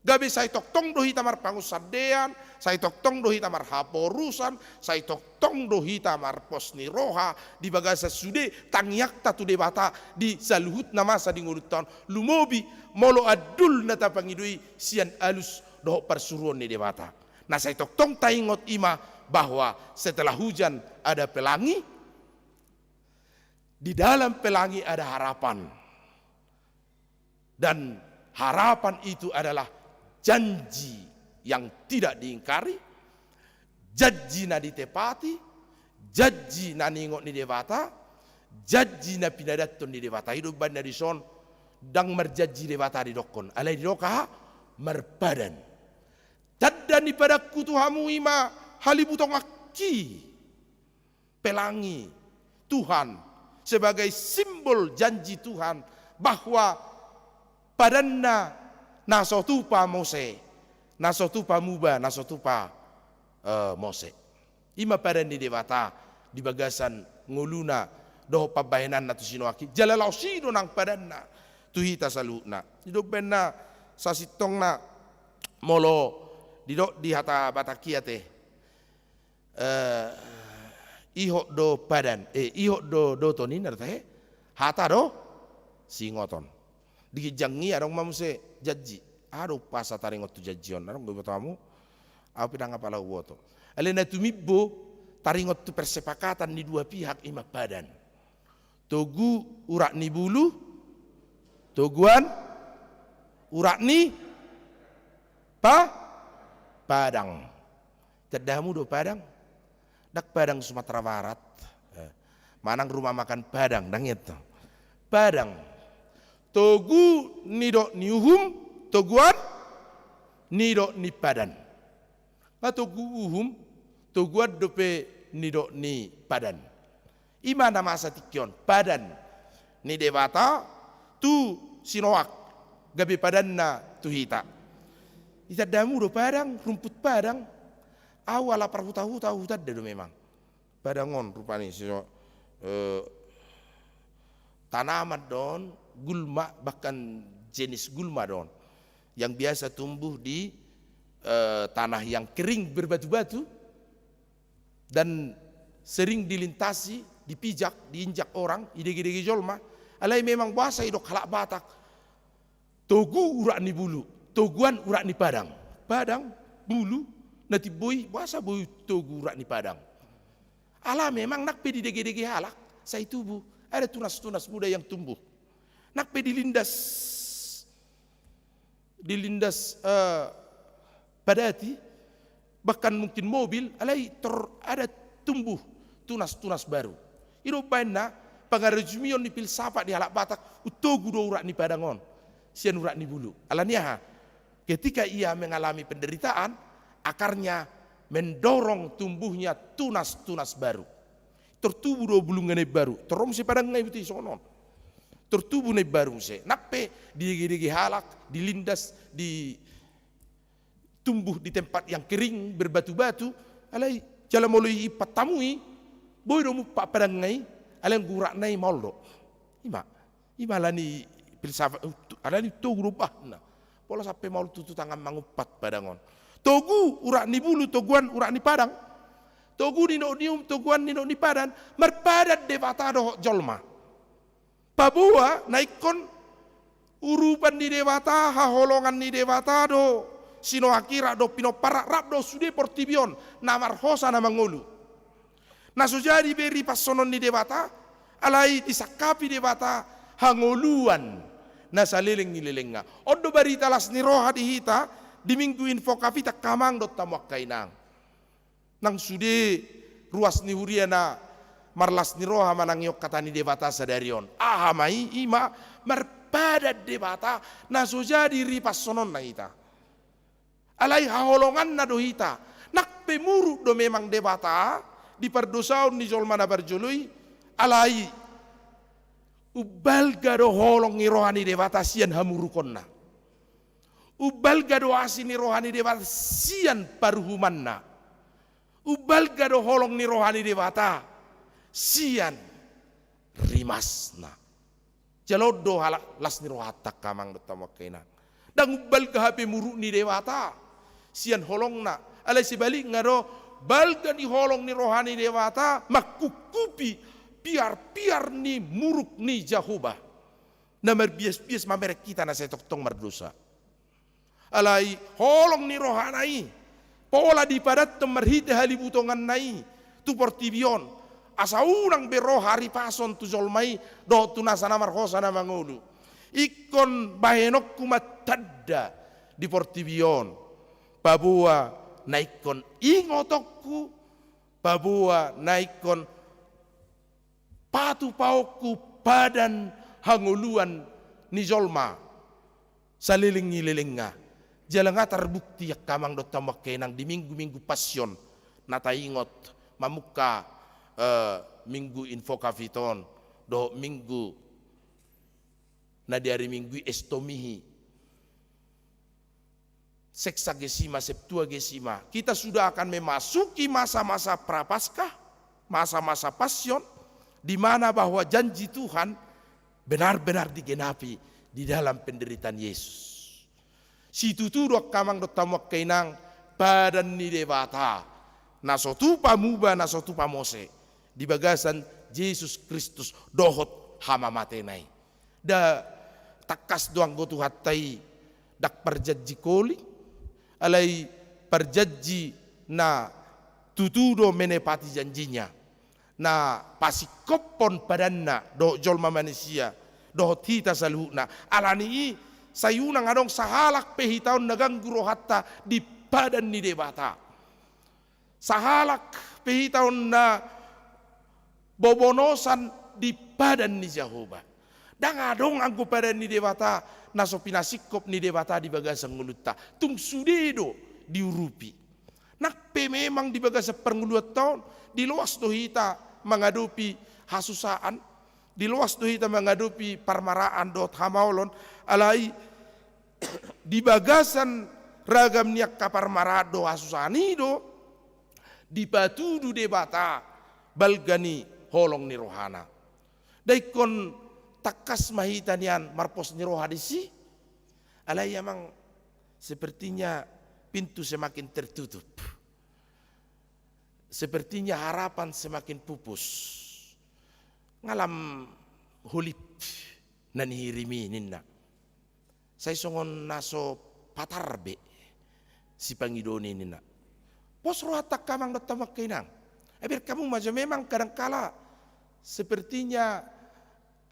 Gabe sai tongtong do hita marpangunsandean, sai tongtong do hita marhaporusan, sai tongtong do hita marpos ni roha di bagasan sude tangiangta tu Debata di saluhut na masa di ngolunta on, lumobi molo andul na tapangido i sian alus dohot parsuruon ni Debata. Na sai tongtong taingot i ma bahwa setelah hujan ada pelangi, di dalam pelangi ada harapan. Dan harapan itu adalah janji yang tidak diingkari, janji na ditepati, Janji na niingot ni Debata, janji na pinadanhon ni Debata. I do umbahen na dison, ndang marjanji Debata didokhon, alai didok aha? Marpadan. Tanda ni padanku tu hamu i ma halibutonganki. Pelangi Tuhan sebagai simbol janji Tuhan bahwa padanna na so tupa muse, na so tupa muba, na so tupa, eh, muse. I ma padan ni Debata di bagasan ngoluna dohot pambahenanna tu sinoak i, jala laos i do nang padanna tu hita saluhutna. I do umbahen na sasintongna molo didok di hata Batak i ate, eh, ihot do padan, eh, ihot do dohot ninna do tahe, hata do siingoton. Di ginjang i adong ma muse janji. Aha do umpasa taringot tu janji on? Adong do diboto hamu? Au pe ndang apala huboto. Alai na tumimbo taringot tu persepakatan ni dua pihak i ma padan. Togu urat ni bulu, toguan urat ni pa-, padang. Tanda hamu do Padang? Ndang Padang Sumatera Barat. Eh, manang rumah makan Padang, ndang i ate. Padang. Togu nidok ni uhum, toguan nidok ni padan. Nga togu uhum, toguan dope nidok ni padan. I ma na masa tingki on, padan ni Debata tu sinoak, gabe padanna tu hita. Itanda hamu do padang, rumput padang? Au ala parhuta-huta, hutanda do memang. Padang on rupani, so, eh, tanaman do on, gulma, bahkan jenis gulma do on yang biasa tumbuh di, eh, tanah yang kering berbatu-batu dan sering dilintasi, dipijak, diinjak orang, didege-dege jolma. Alai memang boasa didok halak Batak togu urat ni bulu, toguan urat ni padang. Padang, bulu, na timbo i, boasa boi togu urat ni padang? Ala memang nang pe didege-dege halak, sai tubu. Ada tunas-tunas muda yang tumbuh. Nang pe dilindas, dilindas, eh, padati, bahkan mungkin mobil, alai tor ada tumbuh tunas-tunas baru. I do umbahen na pangarajumion ni filsafat ni halak Batak, umtogu do urat ni padang on sian urat ni bulu. Alani aha? Ketika ia mengalami penderitaan, akarnya mendorong tumbuhnya tunas-tunas baru. Tor tubu do bulungan na imbaru. Tor ro muse padang na i, botima songon on. Tor tubu na imbaru muse. Nang pe didege-dege halak, dilindas, di tumbuh di tempat yang kering, berbatu-batu, alai jala molo diimpat hamu i, boi do mumpat padang na i, alai anggo uratna i maol do. I ma, i ma alani filsafat, alani togu do umbahen na. Pola sampe maol tutu tangan mangumpat padang on. Togu urat ni bulu, toguan urat ni padang. Togu nidok ni uhum, toguan nidok ni padan. Marpadan Debata dohot jolma. Paboa na ingkon urupan ni Debata, haholongan ni Debata do sinoak i, rap do pinompar, rap do sude portibi on na marhosa na mangolu. Na so jadi be ripasonon ni Debata, alai disangkapi Debata hangoluan na saleleng ni lelengna. On do barita las ni roha di hita di Minggu Info Kapita, angka amang dohot hamu angka inang. Nang sude ruas ni huria na marlas ni roha manangihon hata ni Debata sadari on. Aha ma i? I ma marpadan Debata na so jadi ripasononna hita. Alai haholonganna do hita. Nang pe muruk do memang Debata di pardosaon ni jolma na parjolo i, alai umbalga do holong ni roha ni Debata sian hamurukonna. Umbalga do asi ni roha ni Debata sian paruhumanna. Umbalga do holong ni roha ni Debata sian rimasna. Jala on do halak las ni rohanta, angka amang dohot hamu angka inang. Ndang umbalga hape muruk ni Debata sian holongna. Alai sebalikna do, balga ni holong ni roha ni Debata mangkungkupi piar-piar ni muruk ni Jahowa na marbias-bias mamereng hita na sai tongtong mardosa. Alai holong ni rohana i pola dipadanhon marhite halibutonganna i tu portibi on, asa unang be ro haripason tu jolma i dohot tu nasa na marhosa na mangolu. Ingkon bahenonku ma tanda di portibi on, paboa na ingkon ingotonku paboa na ingkon patupaonku padan hangoluan ni jolma saleleng ni lelengna. Jala nga tarbukti angka amang dohot hamu angka inang di minggu-minggu Passion na taingot mamungka, eh, minggu Invocavit on dohot minggu na di ari Minggu i Estomihi, Sexagesima, Septuagesima. Kita sudah akan memasuki masa-masa Prapaskah, masa-masa Passion, di mana bahwa janji Tuhan benar-benar digenapi di dalam penderitaan Yesus. Situtu do angka amang dohot hamu angka inang padan ni Debata na so tupa muba, na so tupa mose di bagasan Jesus Kristus dohot hamamatena i. Nda tangkas do anggo Tuhanta i ndang parjanji koling, alai parjanji na tutu do menepati janjinya, na pasingkophon padanna dohot jolma manisia, dohot hita saluhutna. Alani i, sai unang adong sahalak pe hita on na ganggu rohanta di padan ni Debata. Sahalak pe hita on na bobonosan di padan ni Jahowa. Ndang adong anggo padan ni Debata na so pinasingkop ni Debata di bagasan ngolunta. Tung sude do diurupi. Nang pe memang di bagasan parngoluanta on, diloas do hita mangadopi hasusaan, diloas do hita mangadopi parmaraan dohot hamaolon, alai di bagasan ragam ni angka parmaraan dohot hasusaan i do dipatudu Debata balga ni holong ni rohana. Nda ingkon tangkas ma hita nian marpos ni roha disi. Alai amang, sepertinya pintu semakin tertutup. Sepertinya harapan semakin pupus. Nga lam holip na nihirim i ninna. Sai songon na so patar be sipangidoon i ninna. Pos rohanta angka amang dohot hamu angka inang. Ai bereng hamu ma jo memang kadangkala sepertinya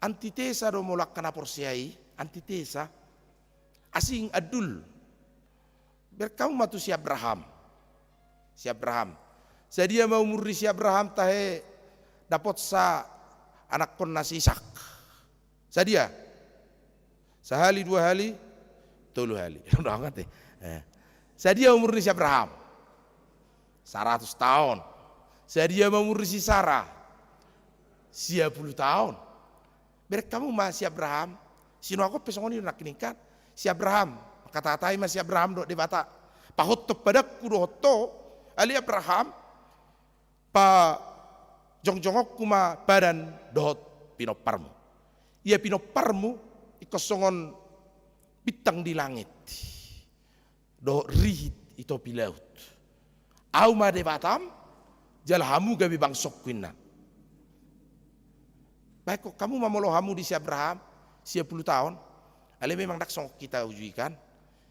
antitesa do molo angka na porsea i, antitesa. Asing, andul. Bereng hamu ma tu si Abraham. Si Abraham. Sadia ma umur ni si Abraham tahe dapotsa anakkonna si Isak? Sadia? Sahali, dua hali, tolu hali. Dongan te. Eh. Sadia umur ni si Abraham? Saratus taon. Sadia ma umur ni si Sara? Sia pulu taon. Bereng hamu ma si Abraham, sinoakhon pe songon i do nangkining kan. Si Abraham, mangkatatai ma si Abraham dohot Debata. Pahothon padanku dohot ho, ale Abraham, pajongjongonku ma padan dohot pinomparmu. Ia pinomparmu ingkon songon bintang di langit dohot rihit i topi laut. Ahu ma Debatam, jala hamu gabe bangsongku, inna. Bahenon hamu ma molo hamu di si Abraham, sia pulu taon, alai memang ndang songon hita uju i kan,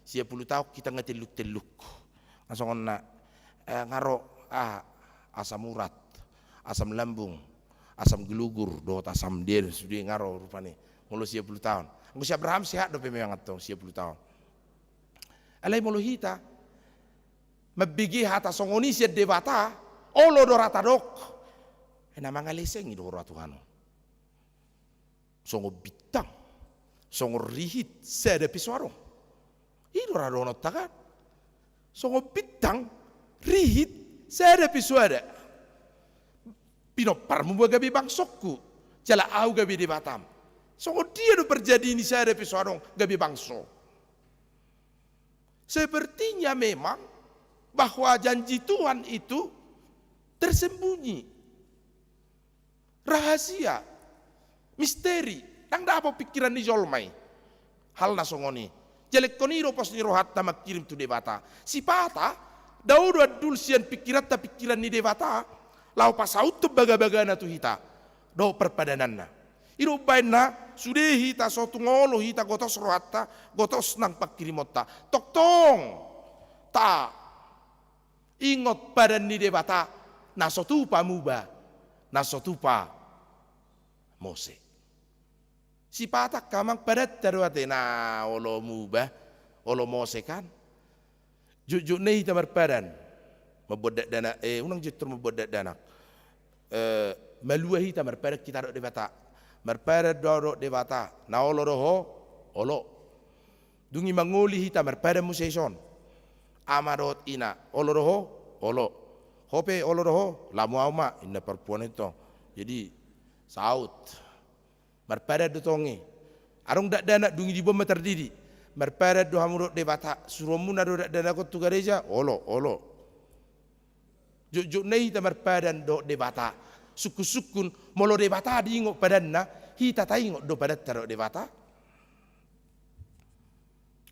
sia pulu taon hita nga telluk-telluk. Nga songon na, eh, nga ro, ah, asam urat, asam lambung, asam gelugur, dohot asam dia, sude nga ro rupani. Molo sia pulu taon. Anggo si Abraham sehat dope memang antong sia pulu taon. Alai molo hita mambege hata songon i sian Debata, olo do ra tadok. Ai na mangalesei do huroha Tuhan on. Songon bintang, songon rihit, sada pe so adong. I do ra dohononta kan. Songon bintang, rihit, sada pe so ada. Pinomparmu ma gabe bangsongku, jala ahu gabe Debatam. Songon dia do parjadi ni sada pe so adong gabe bangso? Sepertinya memang bahwa janji Tuhan itu tersembunyi. Rahasia, misteri, ndang dapot pikiran ni jolma i. Hal na songon i. Jala ingkon i do pos ni rohanta mangkirim tu Debata. Sipata, dao do andul sian pikiranta pikiran ni Debata, laho pasauthon bagabagana tu hita dohot parpadananna. I do umbahen na sude hita so tung olo hita gotos rohanta, gotos nang pangkirimonta. Tongtong ta ingot padan ni Debata, na so tupa muba, na so tupa mose. Sipata angka amang, padanta do ate na olo muba, olo mose kan. Jotjot na hita marpadan. Mambuat dakdanak, eh, unang jotjot mambuat dakdanak. Eh, malua hita, marpadan hita dohot Debata. Marpadan do ahu dohot Debata. Na olo do ho? Olo. Dung i mangoli hita, marpadan muse dison. Ama dohot ina, olo do ho? Olo. Ho pe olo do ho? Lamu ahu ma, inna parompuan i tong. Jadi, saut. Marpadan do tong i. Adong dakdanak, dung i diboan ma tardidi. Marpadan do hamu dohot Debata, suruonmuna do dakdanak on tu gareja? Olo, olo. Jotjot nai hita marpadan dohot Debata. Sungkun-sungkun, molo Debata diingot padanna, hita taingot do padanta dohot Debata.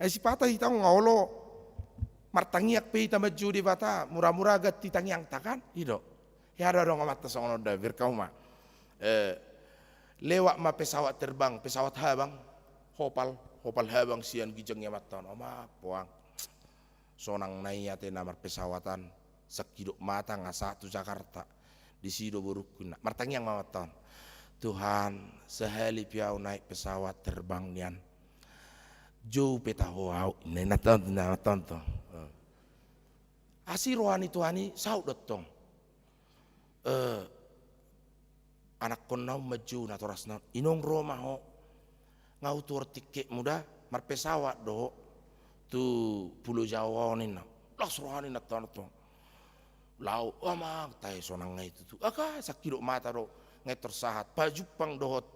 Ai sipata hita on nga olo, martangiang pe hita manjou Debata, mura-mura ganti tangiangta kan, i do. Hea do adong amanta songon on da, bereng hamu ma. Eh, lewat ma pesawat terbang, pesawat habang, hopal, hopal habang sian ginjang ni amanta on, o ma poang. Sonang nai ate na marpesawatan, sangkidop mata nga sahat tu Jakarta. Disi do borungku inna. Martangiang ma amanta on. Tuhan, sahali pe ahu naik pesawat terbang nian, jou pe taho ahu, inna inanta on, inanta on tong. Eh. Asi roha ni Tuhan i, saut do tong. Eh, anakkonna on manjou natorasna on, inong ro ma ho. Nga hutuhor tiketmu da, marpesawat do ho tu Pulo Jawa on inna. Las roha ni inanta on tong. Laho, amang tahe sonang nai tutu. Aga, sangkidop mata do, nga intor sahat. Pajumpang dohot,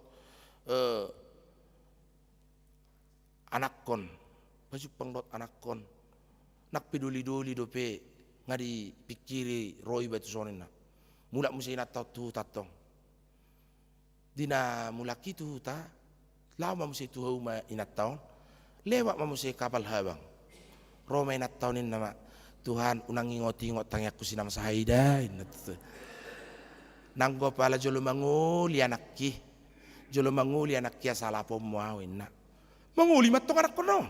eh, anakkon, pajumpang dohot anakkon. Nang pe doli-doli dope, nga dipingkiri ro iba tuson inna. Mulak muse inanta on tu huta tong. Di na mulak i tu huta, laho ma muse tu hauma inanta on. Lewat ma muse kapal habang. Ro ma inanta on inna ma, Tuhan, unang ingot-ingot tangiangku si na masa i da, inna tutu. Nanggo pala jolo mangoli anakki. Jolo mangoli anakki asa lapoonmu ahu, inna. Mangoli ma tong anakkon on.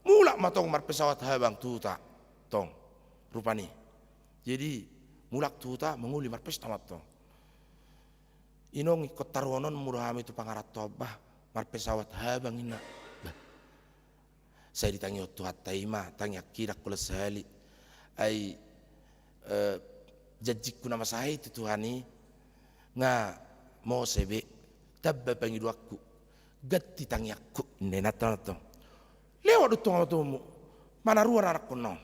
Mulak ma tong marpesawat habang tu huta tong. Rupani. Jadi, mulak tu huta, mangoli marpesta ma tong. Inong, ingkon taruhononmu do hami tu pangarantoan, bah, marpesawat habang inna. Bah. Sai ditangihon Tuhanta i ma, tangiangki ndang holan sahali. Ai, eh, janjingku na masa i tu Tuhan i, nga mose be, tamba pangidoanku, ganti tangiangku, inna inanta on tong. Lewat do tong amatuamu, manaruan anakkonna on.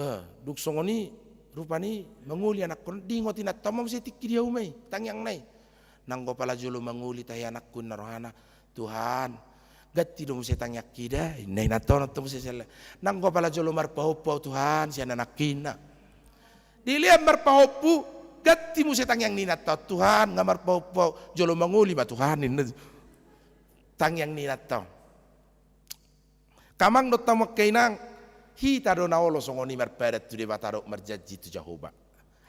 Nah, dung songon i, rupani mangoli anakkon, diingot inanta on ma muse tingki di hauma i, tangiangna i. Nanggo pala jolo mangoli tahe anakku, inna rohana, Tuhan, ganti do muse tangiangki da, inna inanta on tong muse sian. Nanggo pala jolo marpahompu ahu Tuhan, sian anakki, inna. Dilean marpahompu, ganti muse tangiang ni inanta on, Tuhan, nga marpahompu ahu, jolo mangoli ma Tuhan, inna. Tangiang ni inanta on. Angka amang dohot hamu angka inang, hita do na olo songon i marpadan tu Debata dohot marjanji tu Jahowa.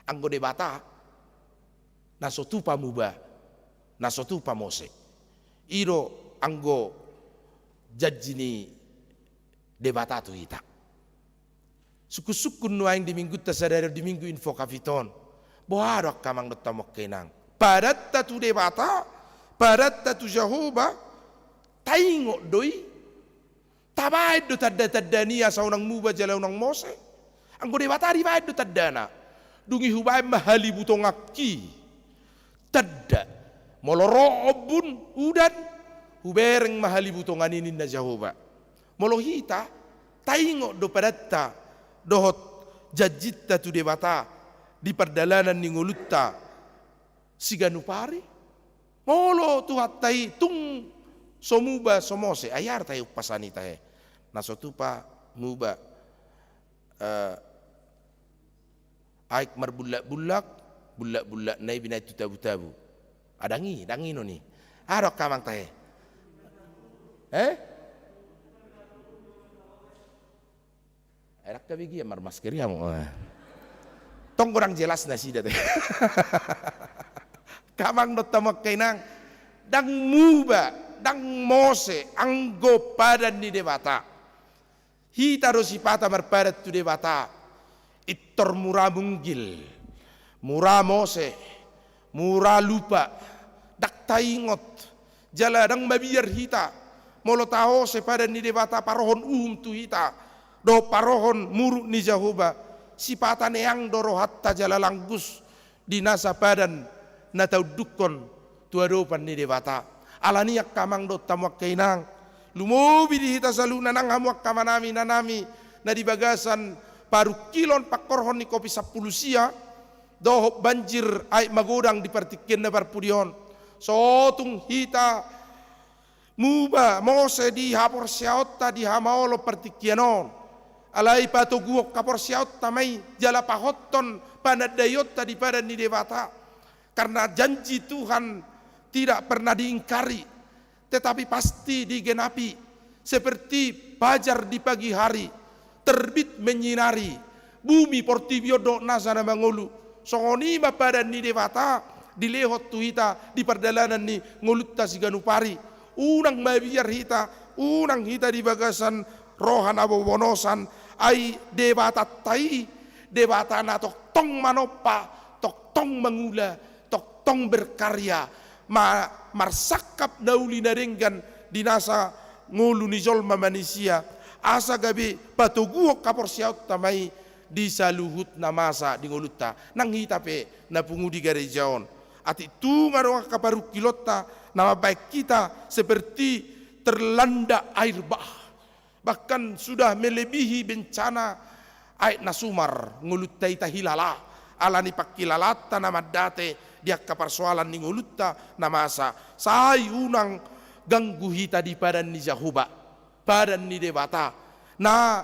Anggo Debata, na so tupa muba, na so tupa mose. I do anggo janji ni Debata tu hita. Sungkun-sungkun nuaeng di minggunta sadari on, di minggu Invocavit on. Boha do angka amang dohot hamu angka inang? Padanta tu Debata, padanta tu Jahowa, taingot do i. Tabaen do tanda-tanda ni i asa unang muba jala unang mose. Anggo Debata dibaen do tandana. Dung i hubaen ma halibutonganki. Tanda. Molo ro ombun, udan, hubereng ma halibutongan i, ninna Jahowa. Molo hita, taingot do padanta dohot janjinta tu Debata di pardalanan ni ngolunta siganup ari. Molo Tuhanta i tung so muba so mose, ai aha do tahe umpasa ni i tahe? Na so tupa muba, eh, aek marbullak-bullak, bullak-bullakna i binaen tu tabu-tabu. Ah, ndang i, ndang i non i. Aha do angka amang tahe? Eh? Ai ndang gabe gia marmasker i hamu. Tong godang jelas nasida te. Angka amang dohot hamu angka inang, ndang muba, ndang mose, anggo padan ni Debata. Hita do sipata marpadan tu Debata, intor mura munggil, mura mose, mura lupa, ndang taingot, jala ndang mabiar hita, molo taose padan ni Debata parohon uhum tu hita, dohot parohon muruk ni Jahowa, Sipata neang do rohanta jala langgus di nasa padan na taundukkon tu adopan ni Debata. Alani i angka amang dohot hamu angka inang, lumobi di hita saluhutna nang hamu angka amanami, inanami, na di bagasan parungkilon pangkorhon ni Covid sampulu sia, dohot banjir aek magodang di partingkian na parpudi on. So tung hita muba mose di haporseaonta di hamaolon partingkian on. Alai patoguhon haporseaonta ma i jala pahothon panandaionta di padan ni Debata. Karena janji Tuhan tidak pernah diingkari, tetapi pasti digenapi. Seperti fajar di pagi hari, terbit menyinari bumi portibi on dohot nasa na mangolu. Songon i ma padan ni Debata dilehon tu hita di pardalanan ni ngolunta siganup ari. Unang mabiar hita, unang hita di bagasan roha na bobonosan, ai Debatanta i, Debata na tongtong manompa, tongtong mangula, tongtong berkarya, ma-, marsangkap na uli na denggan di nasa ngolu ni jolma manisia, asa gabe patoguhon haporseaonta ma i di saluhut na masa di ngolunta. Nang hita pe na pungu di gareja on, atik tung adong angka parungkilonta na mambahen hita seperti terlanda air bah. Bahkan sudah melebihi bencana aek na sumar ngolunta i, tahilala alani panghilalaanta na mandate di angka parsoalan ni ngolunta na masa. Sai unang ganggu hita di padan ni Jahowa, padan ni Debata na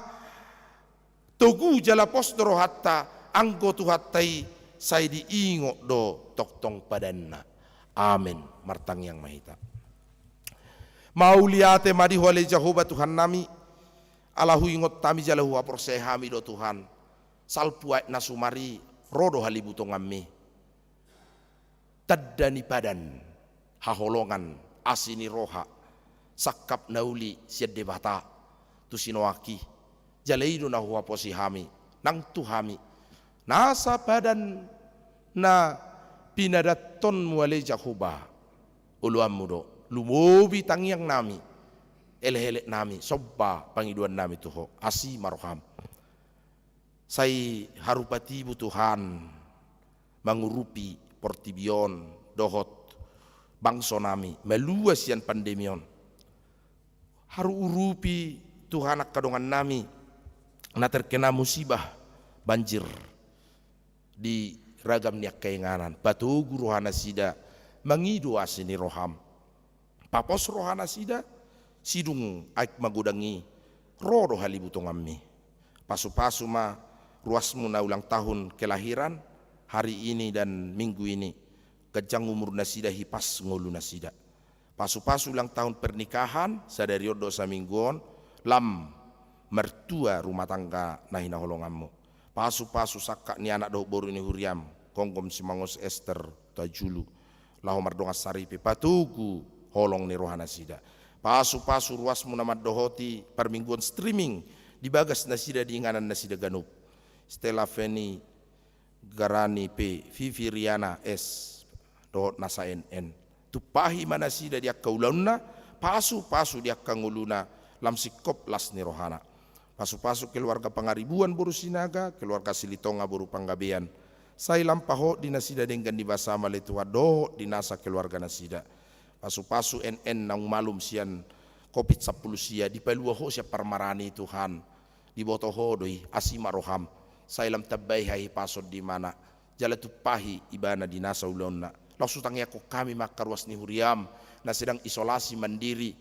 togu jala pos do rohanta, anggo Tuhanta i sai diingot do tongtong padanna. Amen. Martangiang ma hita. Mauliate ma di Ho ale Jahowa Tuhannami, ala huingot hami jala huhaporseai hami do Tuhan, salpu aek na sumar i ro do halibutonganmi. Tanda ni padan, haholongan, asi ni roha, sangkap na uli sian Debata tu sinoak i. Jala i do na huhaposi hami nang tu hami, nasa padan na pinadantonmu ale Jahowa, oloanmu do. Lumobi tangiangnami, elekeleknami, somba pangidoannami tu Ho. Asi ma roham. Sai haru patibu Tuhan mangurupi portibi on dohot bangsonami malua sian pandemi on. Haru urupi Tuhan angka dongannami na terkena musibah banjir di ragam ni angka inganan. Patogu rohanasida mangido asi ni roham. Papos rohanasida, sidung aek magodang i ro do halibutonganmi. Pasupasu ma ruasmu na ulang tahun kelahiran hari ini dan minggu ini, ganjang umurnasida, hipas ngolunasida. Pasupasu ulang tahun pernikahan sadari on dohot saminggu on, lam martua rumah tangga na hinaholonganmu. Pasupasu sangkap ni anak dohot boru ni huriam, Gomgom Simangos Ester Tajulu, laho mardongan saripe, patogu holong ni rohanasida. Pasupasu ruasmu na mandohoti parmingguon streaming di bagas nasida di inganan nasida ganup, Stella Feni Garani pe Vivi Riana S dohot nasa N N. Tumpahi ma nasida di angka ulaonna, pasupasu di angka ngoluna, lam singkop las ni rohana. Pasupasu keluarga Pangaribuan boru Sinaga, keluarga Silitonga boru Panggabean. Sai lam pahot di nasida denggan ni basa ma ale Tuhan dohot di nasa keluarga nasida. Pasupasu N N naung malum sian Covid sampulu sia, dipalua Ho sian parmaraan i Tuhan. Diboto Ho do i, asi ma roham. Sai lam tambai hahipason di ibana, jala tumpahi ibana di nasa ulaonna. Laos hutangiangkon hami ma angka ruas ni huriam na sedang isolasi mandiri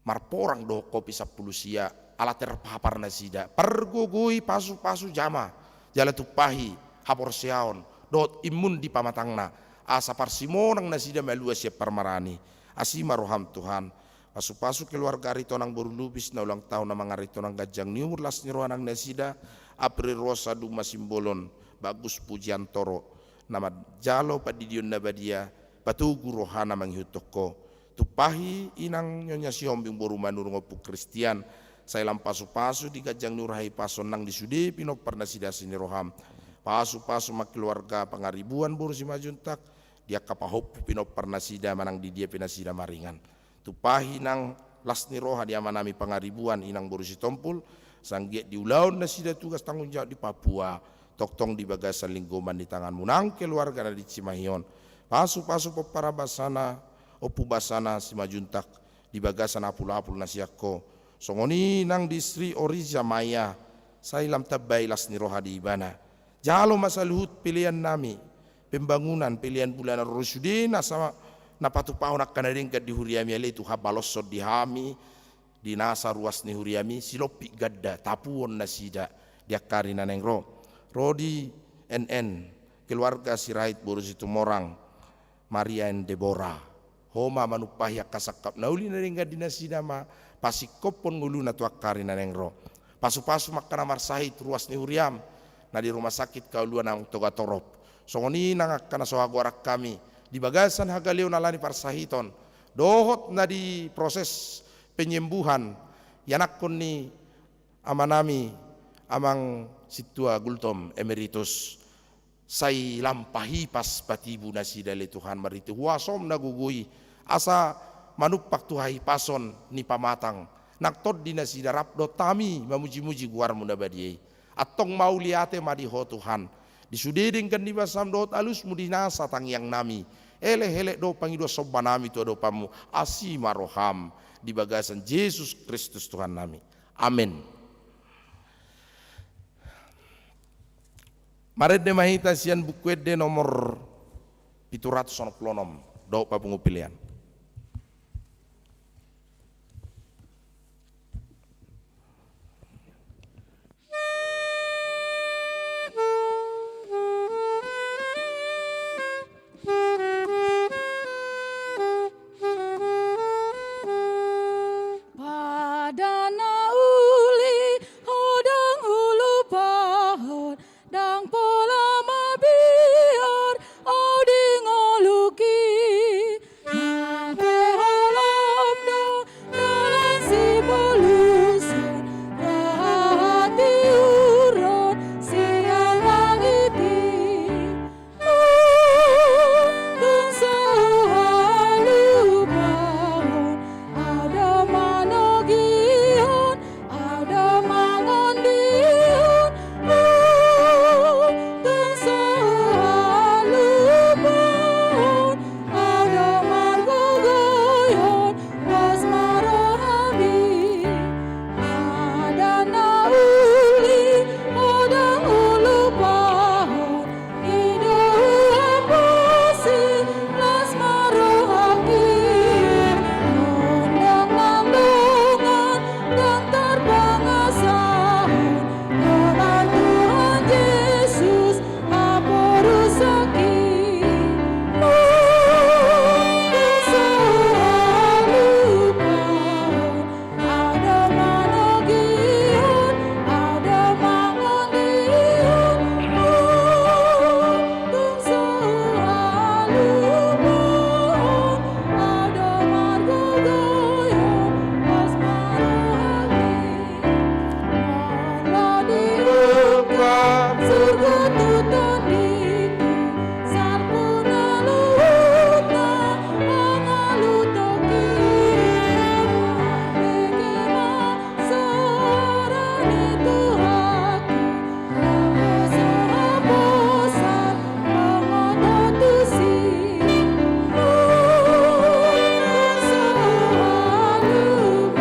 marporang dohot Covid sampulu sia, ala terpapar nasida. Pargogoi, pasupasu jama, jala tumpahi haporseaon dohot imun di pamatangna, asa parsimonang nasida malua sian parmaraan i. Asi ma roham Tuhan. Pasupasu keluarga Aritonang boru Lubis na ulang tahun, na mangarintonang ganjang ni umur, las ni roha nang nasida, April Rosa Duma Simbolon, Bagus Pujiantoro, na manjalo pandidion na badia, patogu rohana mangihuthon Ho. Tumpahi inang Nyonya Sihombing boru Manurung, Ompu Kristian, sai lam pasupasu di ganjang ni umur, hahipason nang di sude pinompar nasida asi ni roham. Pasupasu ma keluarga Pangaribuan boru Simanjuntak, di angka pahompu pinompar nasida manang di dia pe nasida maringan. Tumpahi nang Las ni roha di amanami Pangaribuan, inang boru Sitompul, sai anggiat diulahon nasida tugas tanggung jawab di Papua, tongtong di bagasan linggoman ni tanganmu. Nang keluarga na di Cimahi on, pasupasu pomparan basana, Ompu Basana Simanjuntak, di bagasan apulapul na sian ho. Songon i nang di Sri Oriza Maya, sai lam tambai las ni roha di ibana. Jalo ma saluhut pelean nami, pembangunan, pelean bulanan ro sude nasa na patupahon angka na denggan di huriami, ale Tuhan, baloshon di hami, di nasa ruas ni huriami, silompit ganda, tapuon nasida di angka ari na naeng ro. Ro di N N, keluarga Sirait boru Situmorang, Maria and Deborah. Ho ma manumpahi angka sangkap na uli na denggan di nasida ma pasingkophon ngoluna tu angka ari na naeng ro. Pasupasu ma angka na marsahit ruas ni huriam, na di rumah sakit kauluan nang Togatorop. Songon i nang angka na so hagoaran hami, di bagasan hagaleon ala ni parsahiton, dohot na di proses penyembuhan, ianakhon ni amanami, Amang Sintua Gultom Emeritus. Sai lam pahipas patibu nasida ale Tuhan, marhite huasom na gogo i, asa manumpak tu hahipason ni pamatang, nang tondi nasida rap dohot hami mamujimuji goarmu na badia i. Antong mauliate ma di Ho Tuhan, di sude denggan ni basam dohot alusmu di nasa tangiang nami, elek-elek dohot pangidoan somba nami tu adopanmu, asi ma roham, di bagasan Jesus Kristus Tuhan nami. Amen. Marende ma hita sian Buku Ende nomor pitu ratus onom pulu onom, dohot papungu pelean. Padan na uli, ho ndang hulupahon, ndang pola mabiar, au di ngolungki. Nang pe holom do dalan sibolusan, rahat iuron sian langit i. Tung so huhalupahon, au do manogihon, au do mangondihon. Tung so huhalupahon, au do margogoihon, las ma rohami. Padan na uli, ho ndang hulupahon, i do huhaposi, las ma rohangki. Ndang nang dongan, ndang tarpangasahon, dohot Tuhan Jesus, haporusaki. Tung so huhalupahon, au do manogihon, au do mangondihon. Tung so huhalupahon, au do margogoihon, las ma rohami. Molo diungkap surgo tu tondingki, sampuna luhutna mangaluhon hami. Dengke ma sora ni Tuhanki, nang so haposan mangoto tusi. Tung so huhalupahon,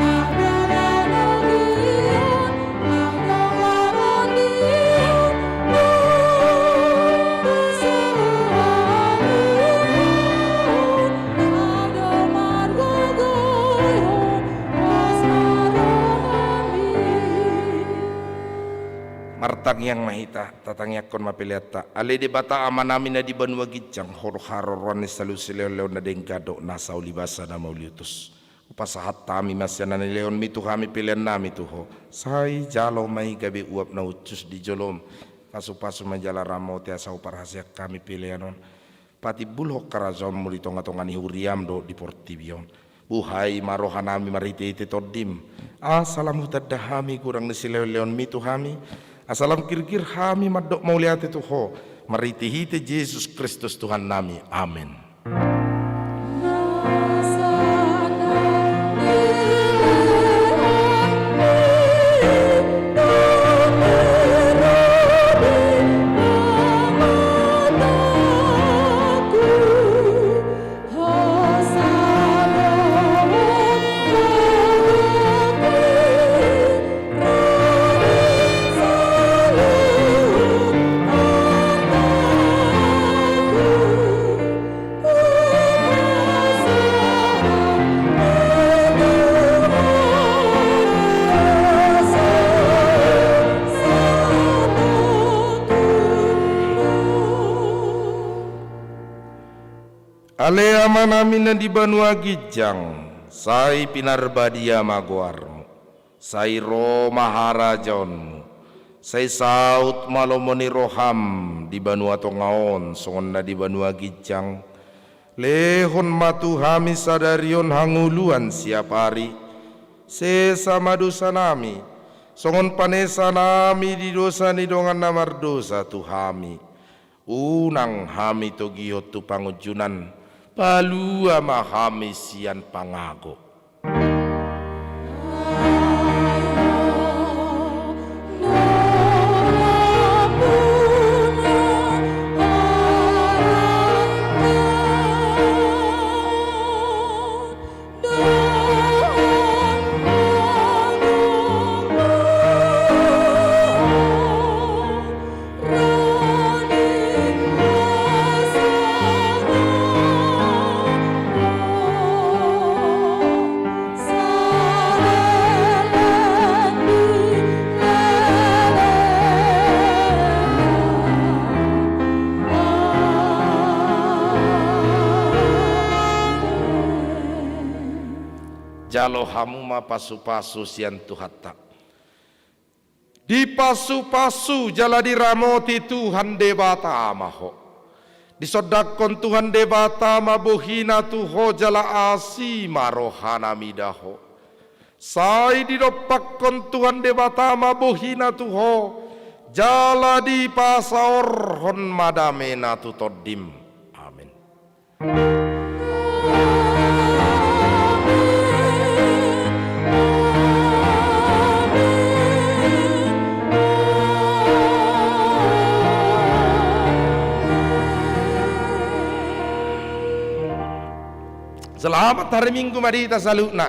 au do manogihon, au do mangondihon. Tung so huhalupahon, au do margogoihon, las ma rohami. Martangiang ma hita, tatangiangkon ma peleanta. Ale Debata Amanami na di banua ginjang, Ho do haroroan ni saluhut silehonlehon na denggan dohot nasa uli basa na mauliutus. Hupasahat hami ma sian na nilehonmi tu hami peleannami tu Ho. Sai jalo ma i gabe uap na hushus di jolom. Pasupasu ma jala ramoti asa huparhaseang hami pelean on patimbulhon harajaonmu di tongatonga ni huriam dohot di portibi on. Buhai ma rohanami marhitehite Tondim, asa lam hutanda hami godang ni silehonlehonmi tu hami, asa lam girgir hami mandok mauliate tu Ho, marhitehite Jesus Kristus Tuhannami. Amen. Ale Amanami na di banua ginjang, sai pinarbadia ma goarmu. Sai ro ma harajaonmu. Sai saut ma lomo ni roham di banua tonga on songon na di banua ginjang. Lehon ma tu hami sadari on hangoluan siapari. Sesa ma dosanami, songon panesanami di dosa ni dongan na mardosa tu hami. Unang hami togihon tu pangunjunan, palua ma hami sian pangago. Jalo hamu ma pasupasu sian Tuhanta. Dipasupasu jala diramoti Tuhan Debata ma ho. Disondangkon Tuhan Debata ma bohina tu ho jala asi ma rohana mida ho. Sai didompakkon Tuhan Debata ma bohina tu ho, jala dipasaorhon ma damena tu tondim. Amen. Selamat hari Minggu ma di hita saluhutna.